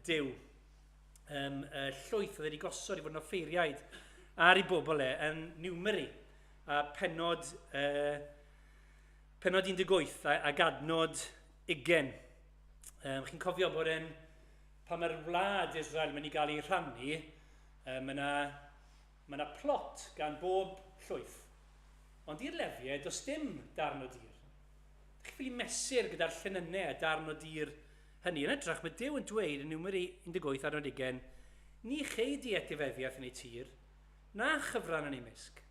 Duw. Llwyth oedd wedi gosod i fod yn offeiriaid ar ei bobl e yn Numeri a pennod 18 ac adnod 20. Chi'n cofio bod e'n pan mae'r wlad Israel mynd i gael ei rhannu, mae yna plot gan bob llwyth. Ond i'r Lefiaid, does dim darn o dir. Chi'n ffili mesur gyda'r llinynnau a darn o dir hynny. Yn hytrach, mae Duw yn dweud yn Numeri 18 adnod 20, "Ni chei di etifeddiaeth yn eu tir, na chyfran yn eu mysg.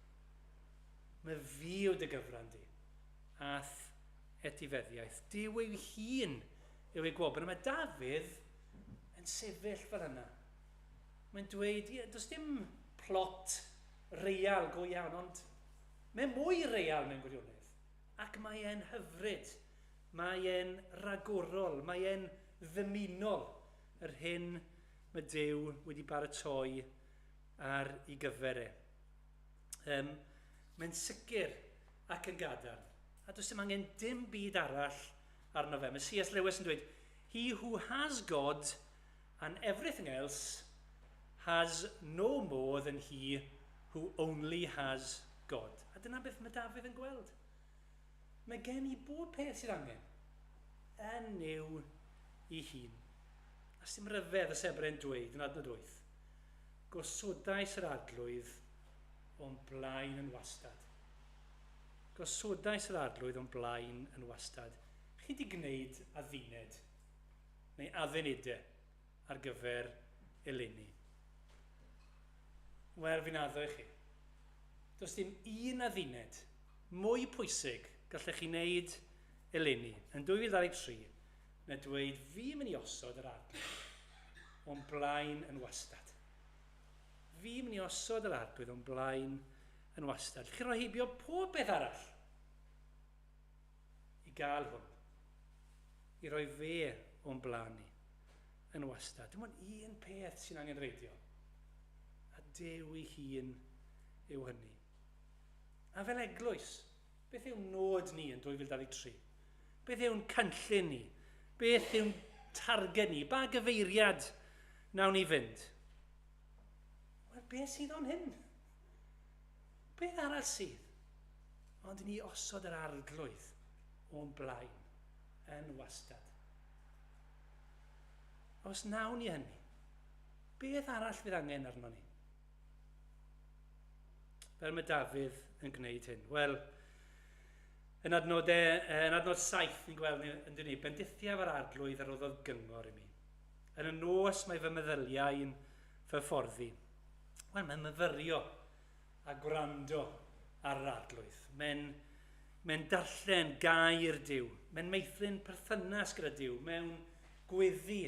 Mae fi yw dy gyfran di, a'th etifeddiaeth." Duw ei hun yw ei gwobr. A mae Dafydd yn sefyll fel yna. Mae'n dweud, ie, does dim plot real go iawn, ond mae'n mwy real mewn gwirionedd. Ac mae e'n hyfryd, mae e'n ragorol, mae e'n ddymunol yr hyn mae Duw wedi baratoi ar ei gyfer e. Mae'n sicr ac yn gadarn. A does dim angen dim byd arall arno fe. Mae C.S. Lewis yn dweud, "He who has God and everything else has no more than he who only has God." A dyna beth mae Dafydd yn gweld. Mae gen i bob peth sydd angen yn Nuw ei hun. A sy'n rhyfedd y Sebre'n dweud yn adnod 8. "Gosodais yr Arglwydd o'n blaen yn wastad. Gosodais yr Arglwydd o'n blaen yn wastad." Chi wedi gwneud adduned neu addunedau ar gyfer eleni? Wel, fi'n addo i chi. Does dim un adduned mwy pwysig gallech chi wneud eleni yn 2023 na dweud, "Fi mynd i osod yr Arglwydd o'n blaen yn wastad. Fi mynd i osod yr Arglwydd o'n blaen yn wastad." Chi roi heibio pob beth arall i gael hwn. I roi fe o'n blaen ni yn wastad. Dim ond un peth sy'n angenrheidiol. A Duw ei hun yw hynny. A fel eglwys, beth yw nod ni yn 2023? Beth yw'n cynllun ni? Beth yw'n targed ni? Ba gyfeiriad nawn ni fynd? Wel, beth sydd o'n hyn? Beth arall sydd? Ond ni osod yr arglwydd o'n blaen yn wastad. Os nawn ni hynny, beth arall fydd angen arno ni? Fel mae Dafydd yn gwneud hyn. Wel, yn adnodau, yn adnod 7 ni'n gweld yn dyn ni, bendithiaf yr arglwydd a roddodd gyngor i mi. Yn y nos mae fy meddyliau'n fy fforddi. Wel, mae'n myfyrio a gwrando ar yr arglwydd. Mae'n mae darllen gair Duw. Mae'n meithrin perthynas gyda Duw mewn gweddi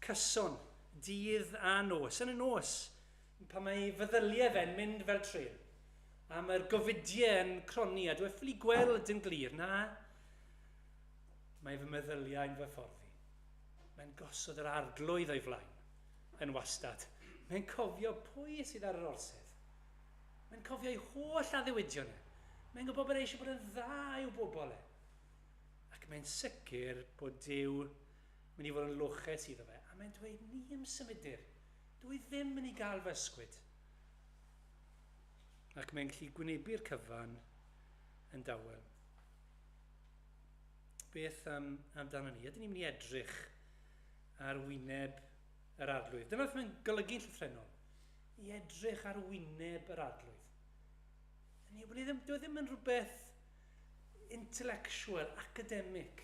cyson, dydd a nos. Yn y nos, pan mae feddyliau fe'n mynd fel trên, a mae'r gofidiau yn cronni, a dwi ffili gweld yn glir, na, mae fy meddyliau'n fy fforddi. Mae'n gosod yr arglwydd o'i flaen yn wastad. Mae'n cofio pwy sydd ar yr orsedd. Mae'n cofio ei holl addewidion e. Mae'n gwybod bod e eisiau bod yn dda i'w bobl e. Ac mae'n sicr bod Duw mynd i fod yn loches iddo fe. A mae'n dweud, ni ymsymudir. Dwi ddim yn ei gael fy ysgwyd. Ac mae'n gallu gwynebu'r cyfan yn dawel. Beth am, amdano ni? Ydyn ni'n mynd i edrych ar wyneb yr arglwydd? Dyma beth mae'n golygu'n llythrennol. I edrych ar wyneb yr arglwydd. Hynny yw, ddim, dyw e ddim yn rhywbeth intellectual, academic.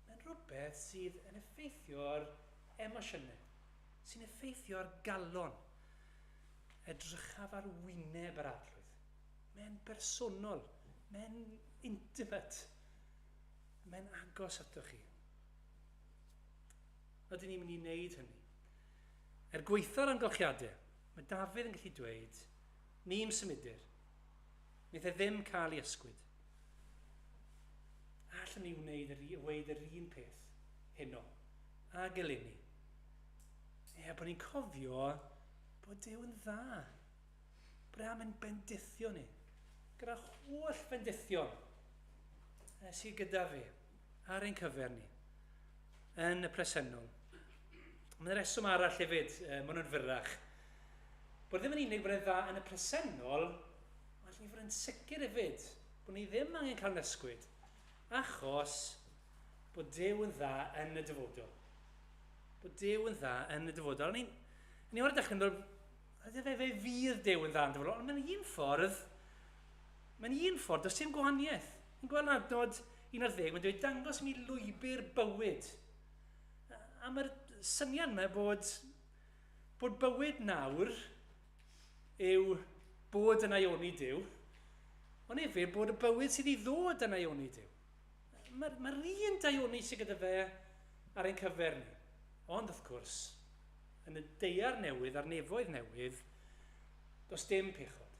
Mae'n rhywbeth sydd yn effeithio ar emosiynau, sy'n effeithio ar galon. Edrychaf ar wyneb yr arglwydd. Mae'n bersonol, mae'n intimate, mae'n agos atoch chi. Ydyn ni'n mynd i wneud hynny? Er gwaetha'r amgylchiadau, mae Dafydd yn gallu dweud, ni'm symudir. Wnaeth e ddim cael ei ysgwyd. Allwn ni wneud yr, weud yr un peth heno ag eleni. Ie, bod ni'n cofio bod Duw yn dda. Bod e am yn bendithio ni. Gyda holl fendithion sydd gyda fe ar ein cyfer ni yn y presennol. Mae'n reswm arall hefyd, maen nhw'n fyrrach, bod ddim yn unig bod e'n dda yn y presennol, ond ni fod yn sicr hefyd bod ni ddim angen cael nysgwyd, achos bod Duw yn dda yn y dyfodol. Bod Duw yn dda yn y dyfodol. Ni, ni o'r dechrau yn dod, fe, fe fydd Duw yn dda yn dyfodol, ond mae'n un ffordd, mae'n un ffordd, does dim gwahaniaeth. Ni'n gweld adnod 11, mae'n dweud, dangos i mi lwybr bywyd. A mae'r syniad yma bod, bod bywyd nawr yw bod yn aioni Duw, ond hefyd bod y bywyd sydd i ddod yn aioni Duw. Mae'r mae un daioni sydd gyda fe ar ein cyfer ni. Ond wrth gwrs, yn y deiar newydd a'r nefoedd newydd, does dim pechod.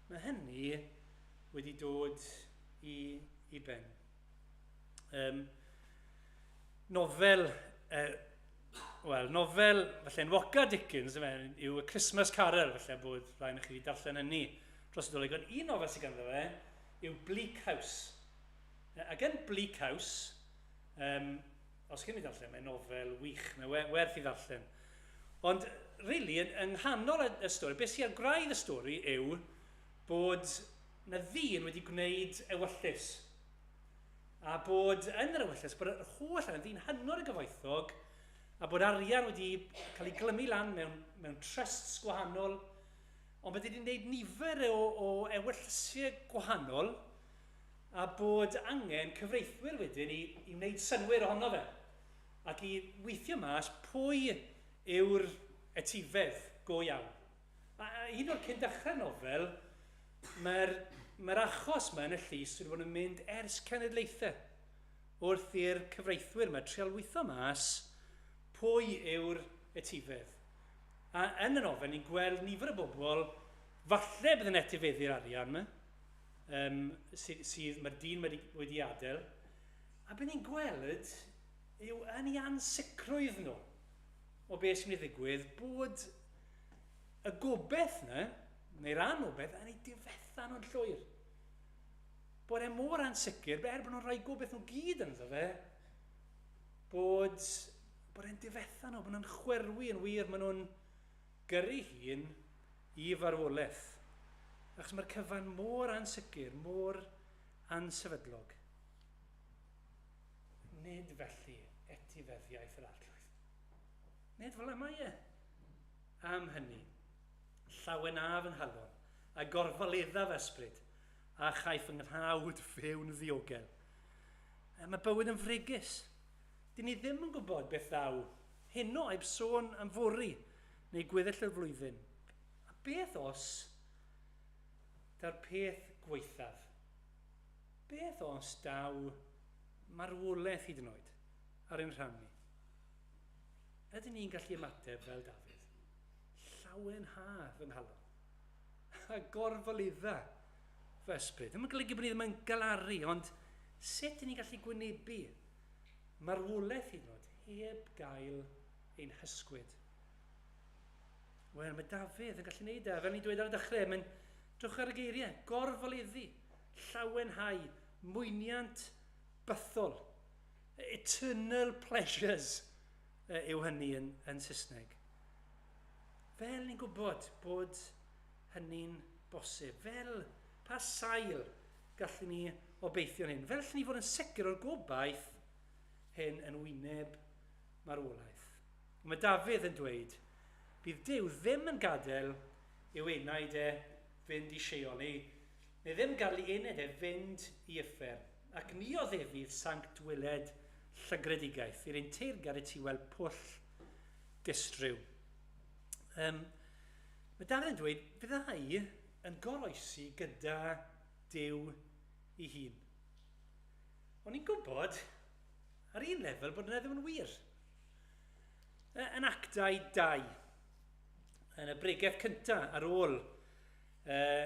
Mae hynny wedi dod i, i ben. Um, nofel, uh, wel, nofel, falle enwoca Dickens yw A Christmas Carol, falle bod rhaid i chi wedi darllen hynny dros y Dolig. Ond un nofel sydd ganddo fe yw Bleak House. Ac yn Bleak House, um, os chi'n ei ddarllen, mae'n nofel wych, mae werth i ddarllen. Ond, really, yn, yng nghanol y, y stori, beth sy'n ar graidd y stori yw bod na ddyn wedi gwneud ewyllys. A bod yn yr ewyllys, bod yr holl arian, ddyn hynod o gyfoethog, a bod arian wedi cael ei glymu lan mewn, mewn trusts gwahanol, ond bod wedi gwneud nifer o, o ewyllysiau gwahanol, a bod angen cyfreithwyr wedyn i, i wneud synnwyr ohono fe, ac i weithio mas pwy yw'r etifedd go iawn. A un o'r cyn dechrau'r nofel, mae'r mae achos yma yn y llys wedi bod yn mynd ers cenedlaethau wrth i'r cyfreithwyr yma trial weithio mas pwy yw'r etifedd. A yn y nofel, ni'n gweld nifer o bobl falle bydd yn etifeddu'r arian yma, um, sydd, sydd mae'r dyn wedi, wedi adael. A beth ni'n gweld yw yn ei ansicrwydd nhw o beth sy'n mynd i ddigwydd, bod y gobeith yna, neu'r anobeith, yn ei difetha nhw'n llwyr. Bod e mor ansicr, er bod nhw'n rhoi gobeith nhw gyd ynddo fe, bod, bod e'n difetha nhw, bod nhw'n chwerwi yn wir, maen nhw'n gyrru hun i farwolaeth. Achos mae'r cyfan mor ansicr, mor ansefydlog. Nid felly etifeddiaeth yr Arglwydd. Nid fel yma e. Am hynny, llawenaf yng nghalon, a gorfoleddaf ysbryd, a chaiff yng nghnawd fyw'n ddiogel. Mae bywyd yn fregus. Dyn ni ddim yn gwybod beth ddaw heno heb sôn am fory neu gweddill y flwyddyn. A beth os daw'r peth gwaethaf? Beth os daw marwolaeth hyd yn oed ar ein rhan ni? Ydyn ni'n gallu ymateb fel Dafydd? Llawenha fy nghalon. A gorfoledda fy ysbryd. Ddim yn golygu bod ni ddim yn galaru, ond sut ydyn ni'n gallu gwynebu marwolaeth hyd yn oed heb gael ein hysgwyd? Wel, mae Dafydd yn gallu gwneud e. Fel ni'n dweud ar y dechrau, mae'n drwch ar y geiriau, gorfoleddu, llawenhau, mwyniant bythol. Eternal pleasures yw hynny yn, yn Saesneg. Fel ni'n gwybod bod hynny'n bosib. Fel pa sail gallwn ni obeithio'n hyn. Fel allwn ni fod yn sicr o'r gobaith hyn yn wyneb marwolaeth. Mae Dafydd yn dweud, bydd Duw ddim yn gadael i'w enaid e fynd i Sheol, neu, neu ddim gadael i enaid e fynd i uffern. Ac ni oddefydd sanct weled llygredigaeth, i'r un teyrgar i ti weld pwll distryw. Um, mae Dafydd yn dweud, fyddai yn goroesi gyda Duw ei hun. O'n i'n gwybod, ar un lefel, bod yna ddim yn wir. Yn Actau 2, yn y bregeth cyntaf ar ôl uh,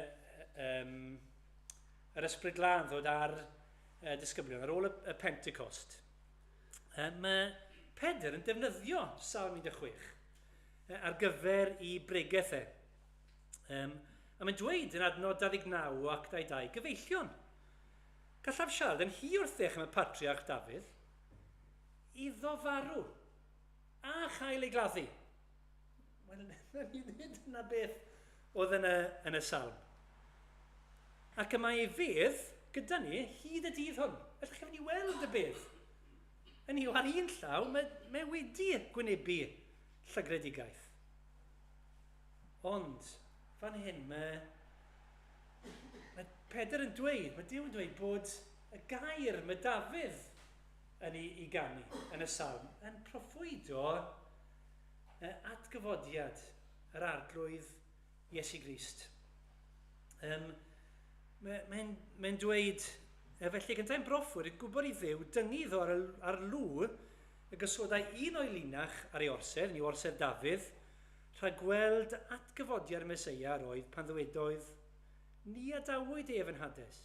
um, yr Ysbryd Glân ddod ar uh, disgyblion, ar ôl y, y Pentecost, uh, mae Pedr yn defnyddio Salm 16 uh, ar gyfer i bregeth e. Um, a mae'n dweud yn adnod 29 o Actau 2, gyfeillion, gallaf siarad yn hi wrthych am y patriarch Dafydd, iddo farw a chael ei gladdu. Wel, nid yna beth oedd yn y, yn y salm. Ac y mae ei fedd gyda ni hyd y dydd hwn. Felly chi fynd i weld y bedd. Yn yw, ar un llaw, mae, mae wedi gwynebu llygredigaeth. Ond, fan hyn, mae, mae Pedr yn dweud, mae Duw yn dweud bod y gair mae Dafydd yn ei, ei ganu yn y salm yn proffwydo atgyfodiad yr Arglwydd Iesu Grist. Um, Mae'n mae, mae dweud, e, felly gyntau'n broffwyd yn gwybod i Dduw dyngu iddo ar, ar lw y gysodau un o'i linach ar ei orsedd, neu orsedd Dafydd, rhag gweld atgyfodiad y Meseia yr oedd pan ddywedoedd, ni adawyd ef yn Hades,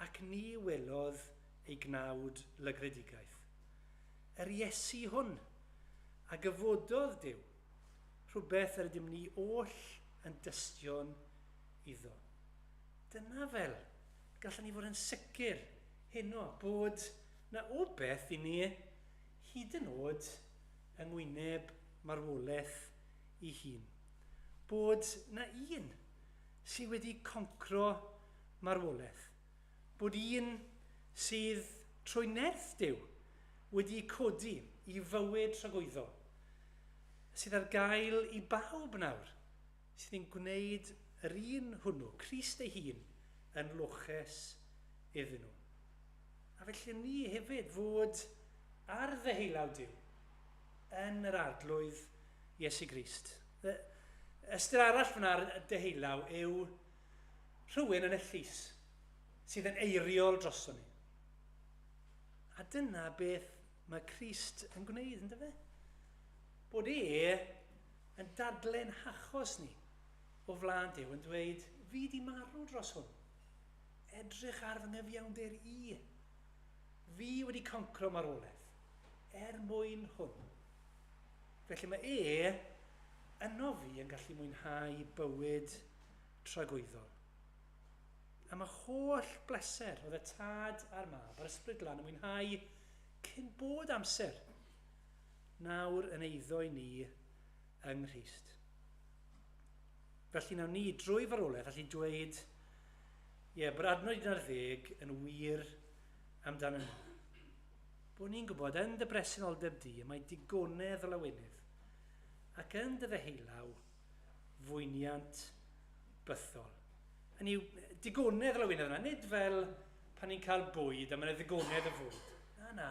ac ni welodd ei gnawd lygredigaeth. Yr Iesu hwn, a gyfododd Duw, rhywbeth yr ydym ni oll yn dystion iddo. Dyna fel gallwn ni fod yn sicr heno bod na obeith i ni hyd yn oed yng ngwyneb marwolaeth ei hun. Bod na un sydd wedi concro marwolaeth. Bod un sydd trwy nerth Duw wedi codi i fywyd tragwyddol, sydd ar gael i bawb nawr, sydd yn gwneud yr un hwnnw, Crist ei hun, yn loches iddyn nhw. A felly ni hefyd fod ar ddeheulaw Duw yn yr Arglwydd Iesu Grist. Ystyr arall fyna ar deheulaw yw rhywun yn y llys sydd yn eiriol droson ni. A dyna beth mae Crist yn gwneud, ynddo fe? Bod e yn dadle'n hachos ni o flaen Duw yn dweud, fi di marw dros hwn. Edrych ar fy nghyfiawnder i. Fi wedi concro marwolaeth er mwyn hwn. Felly mae e Yno fi yn gallu mwynhau bywyd tragwyddol. A mae holl bleser oedd y tad a'r mab a'r ysbryd glân yn mwynhau cyn bod amser nawr yn eiddo i ni yng Nghrist. Felly nawn ni drwy farwolaeth allu dweud, ie, yeah, bod adnod 11 yn wir amdano ni. Bod ni'n gwybod yn dy bresenoldeb di, mae digonedd o lawenydd, ac yn dy ddeheulaw fwyniant bythol. Hynny yw, digonedd o lawenydd yna, nid fel pan ni'n cael bwyd a mae'n ddigonedd o fwyd. Na, na.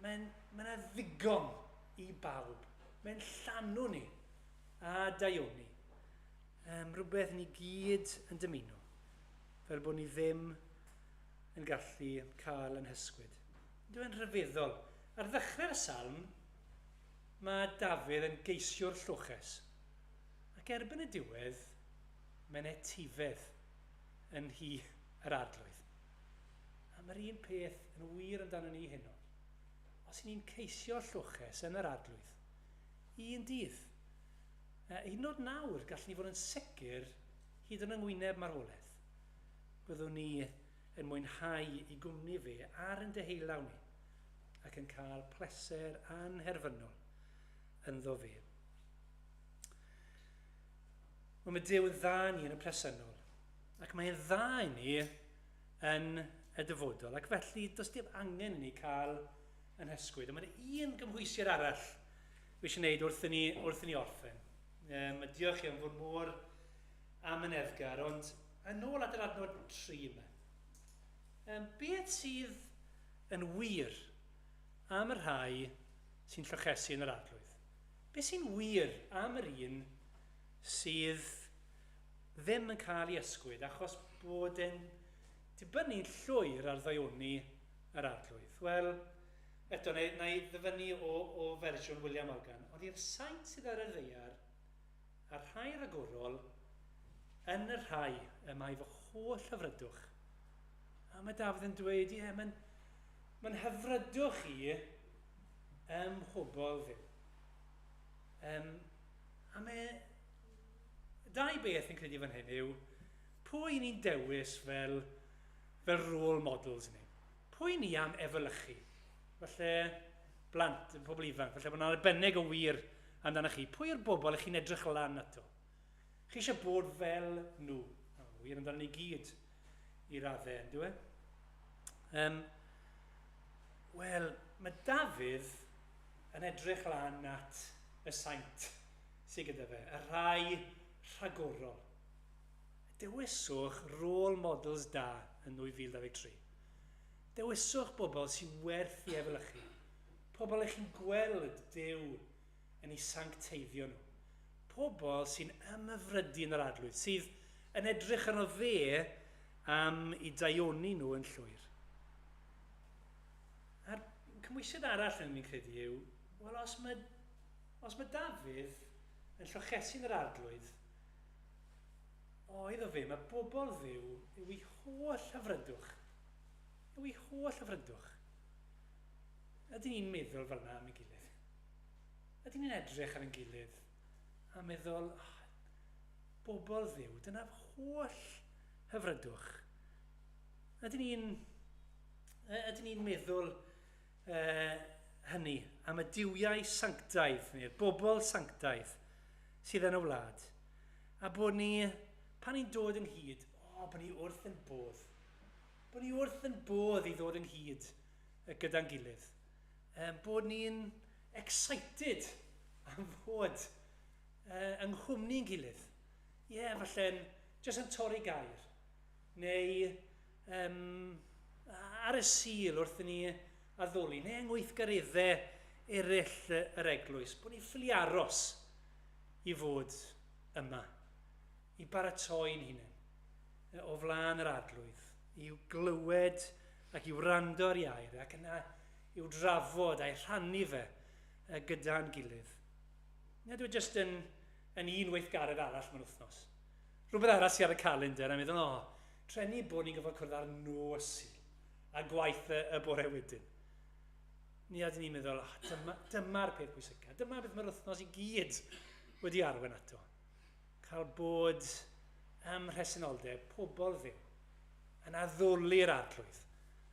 Mae'n mae yna ddigon i bawb. Mae'n llanw ni a daioni. Rhywbeth ni gyd yn dymuno, fel bod ni ddim yn gallu cael yn hysgwyd. Dwi'n rhyfeddol. Ar ddechrau'r salm, mae Dafydd yn geisio'r lloches. Ac erbyn y diwedd, mae'n etifedd yn nhŷ yr arglwydd. A mae'r un peth yn wir amdano ni heno. Os ni'n ceisio lloches yn yr arglwydd, un dydd, hyd yn oed nawr, gallwn ni fod yn sicr hyd yn yngwyneb marwolaeth. Byddwn ni yn mwynhau i gwmni fe ar yn deheulaw ni ac yn cael pleser anherfynol ynddo fe. Wel, mae Duw yn dda ni yn y presennol, ac mae'n dda i ni yn y dyfodol, ac felly does dim angen i ni cael yn hysgwyd. Ond mae'n un gymhwysiad arall fi eisiau gwneud wrth i ni, wrth i ni orffen. Diolch i am fod mor amyneddgar, ond yn ôl at yr adnod 3 yma. Beth sydd yn wir am y rhai sy'n llochesu yn yr arglwydd? Beth sy'n wir am yr un sydd ddim yn cael ei ysgwyd achos bod e'n dibynnu'n llwyr ar ddaioni yr arglwydd? Wel, eto, na, na i ddyfynnu o, o fersiwn William Morgan, ond i'r saint sydd ar y ddaear, a'r rhai rhagorol, yn y rhai y mae fy holl hyfrydwch. A mae Dafydd yn dweud, ie, mae'n mae hyfrydwch i ym mhobl Dduw. A mae dau beth yn credu fan hyn yw, pwy ni'n dewis fel, fel role models ni? Pwy ni am efelychu? Falle blant, pobl ifanc, falle bod yna'n arbennig o wir amdano chi. Pwy yw'r bobl ych chi'n edrych lan ato? Chi eisiau bod fel nhw. O, wir amdano ni gyd i raddau, yn dwi? Wel, mae Dafydd yn edrych lan at y saint sydd gyda fe, y rhai rhagorol. Dewiswch role models da yn 2023. Dewiswch bobl sy'n werth i efelychu. Pobl eich chi'n gweld Duw yn ei sancteiddio nhw. Pobl sy'n ymhyfrydu yn yr arglwydd, sydd yn edrych arno fe am i daioni nhw yn llwyr. A'r cymwysiad arall yn ni'n credu yw, wel, os mae, os mae Dafydd yn llochesu'n yr arglwydd, o, iddo fe, mae bobl ddiw yw ei holl hyfrydwch. Yw ei holl hyfrydwch. Ydyn ni'n meddwl fel yna am ei gilydd? Ydyn ni'n edrych ar ein gilydd a meddwl, oh, bobl ddiw, dyna holl hyfrydwch. Ydyn ni'n ydyn ni'n meddwl hynny am y duwiau sanctaidd, neu'r bobl sanctaidd sydd yn y wlad. A bod ni, pan ni'n dod ynghyd, o, bod ni wrth yn bodd. Bod ni wrth yn bodd i ddod ynghyd gyda'n gilydd. Bod ni'n excited am fod yng nghwmni'n gilydd. Ie, yeah, falle'n jyst yn torri gair. Neu ar y Sul wrth i ni addoli, neu yng ngweithgareddau eraill yr eglwys, bod ni'n ffili aros i fod yma, i baratoi'n hunain o flaen yr arglwydd, i'w glywed ac i wrando ar ei air, ac yna i'w drafod a'i rhannu fe gyda'n gilydd. Nad yw e jyst yn, yn un weithgaredd arall mewn wythnos. Rhywbeth arall sydd ar y calendar a meddwl, o, treni bod ni'n gyfod cwrdd ar nos Sul a gwaith y, y bore wedyn. Ni a dyn ni'n meddwl, oh, dyma, dyma'r peth pwysica, dyma beth mae'r wythnos i gyd wedi arwain ato. Cael bod ym mhresenoldeb pobl Dduw, yn addoli'r Arglwydd,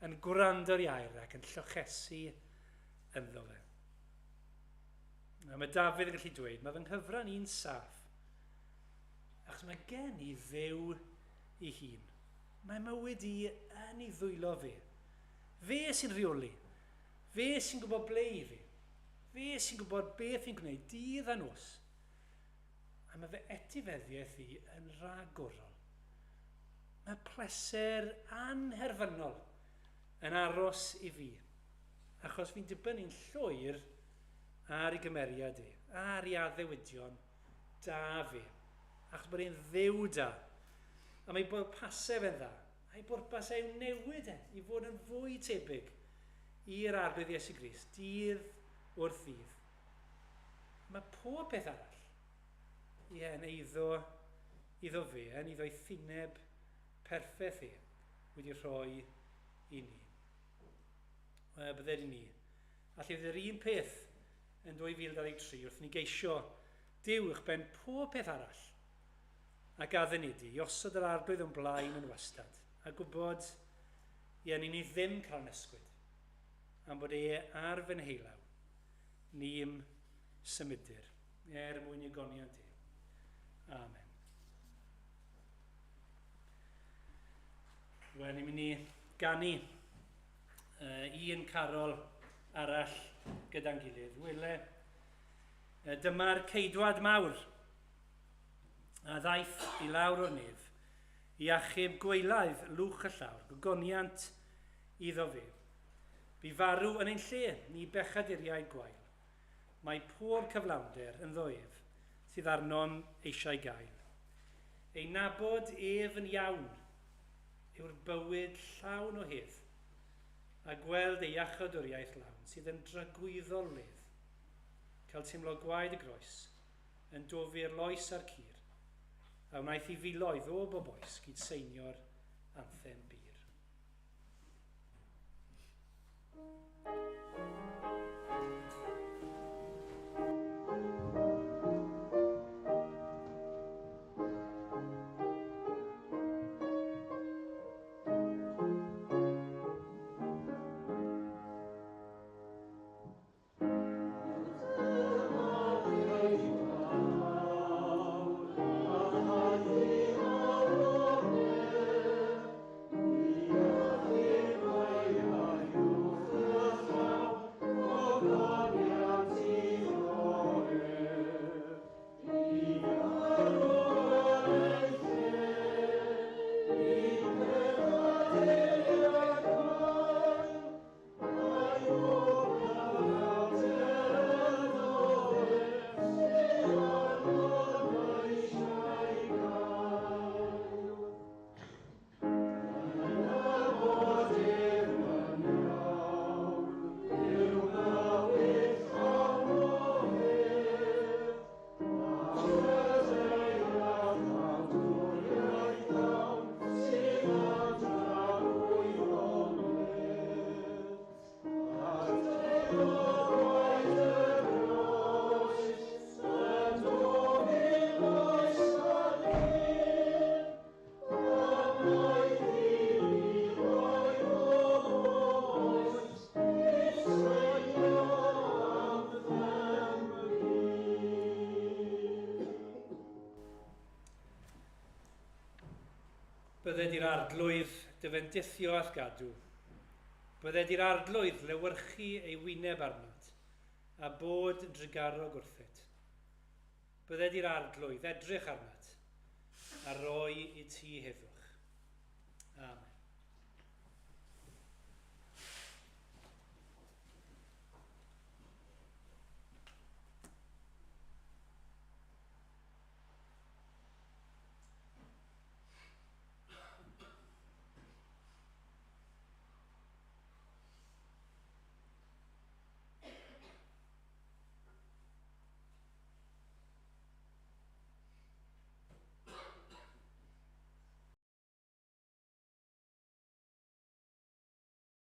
yn gwrando'r air ac yn llochesu ynddo fe. A mae Dafydd yn gallu dweud, mae fy nghyfran i'n saff, achos mae gen i Dduw ei hun. Mae mywyd i yn ei ddwylo fe. Fe sy'n rheoli. Fe sy'n gwybod ble i fi. Fe sy'n gwybod beth fi'n gwneud dydd a nos. A mae fy etifeddiaeth i yn rhagorol. Mae pleser anherfynol yn aros i fi, achos fi'n dibynnu'n llwyr ar ei gymeriad e, ar ei addewidion da fe, achos bod e'n Dduw da. A mae bwrpasau fe'n dda, a'i bwrpas e yw newid e i fod yn fwy tebyg i'r Arglwydd Iesu Grist, dydd wrth ddydd. Mae pob peth arall, ie, yn eiddo iddo fe, yn ei ddoethineb perffaith e, wedi rhoi i ni. Wel, bydded i ni. Allai fydd yr un peth yn 2023 wrth ni geisio Duw uwchben pob peth arall ac addunedi i osod yr Arglwydd o'n blaen yn wastad a gwybod, ie, ni ni ddim cael yn ysgwyd am bod e ar fy nheilaw, ni'm symudir, er mwyn i goniant e. Amen. Wel, ni'n mynd i ganu un carol arall gyda'n gilydd. Wele, dyma'r ceidwad mawr a ddaeth i lawr o'r nef i achub gwaelaidd lwch y llawr, gogoniant iddo fe. Bu farw yn ein lle, ni bechaduriaid gwael. Mae pob cyflawnder ynddo ef sydd arnom eisiau gael. Ei nabod ef yn iawn yw'r bywyd llawn o hedd, a gweld ei iachawdwriaeth lawn sydd yn dragwyddol wledd. Cael teimlo gwaed y groes yn dofi'r loes a'r cur, a wnaeth i filoedd o bob oes gydseinio'r anthem bur. Bydded i'r Arglwydd dy fendithio a'th gadw. Bydded i'r Arglwydd lewyrchu ei wyneb arnat, a bod yn drugarog wrthyt. Bydded i'r Arglwydd edrych arnat, a roi i ti heddwch. Amen.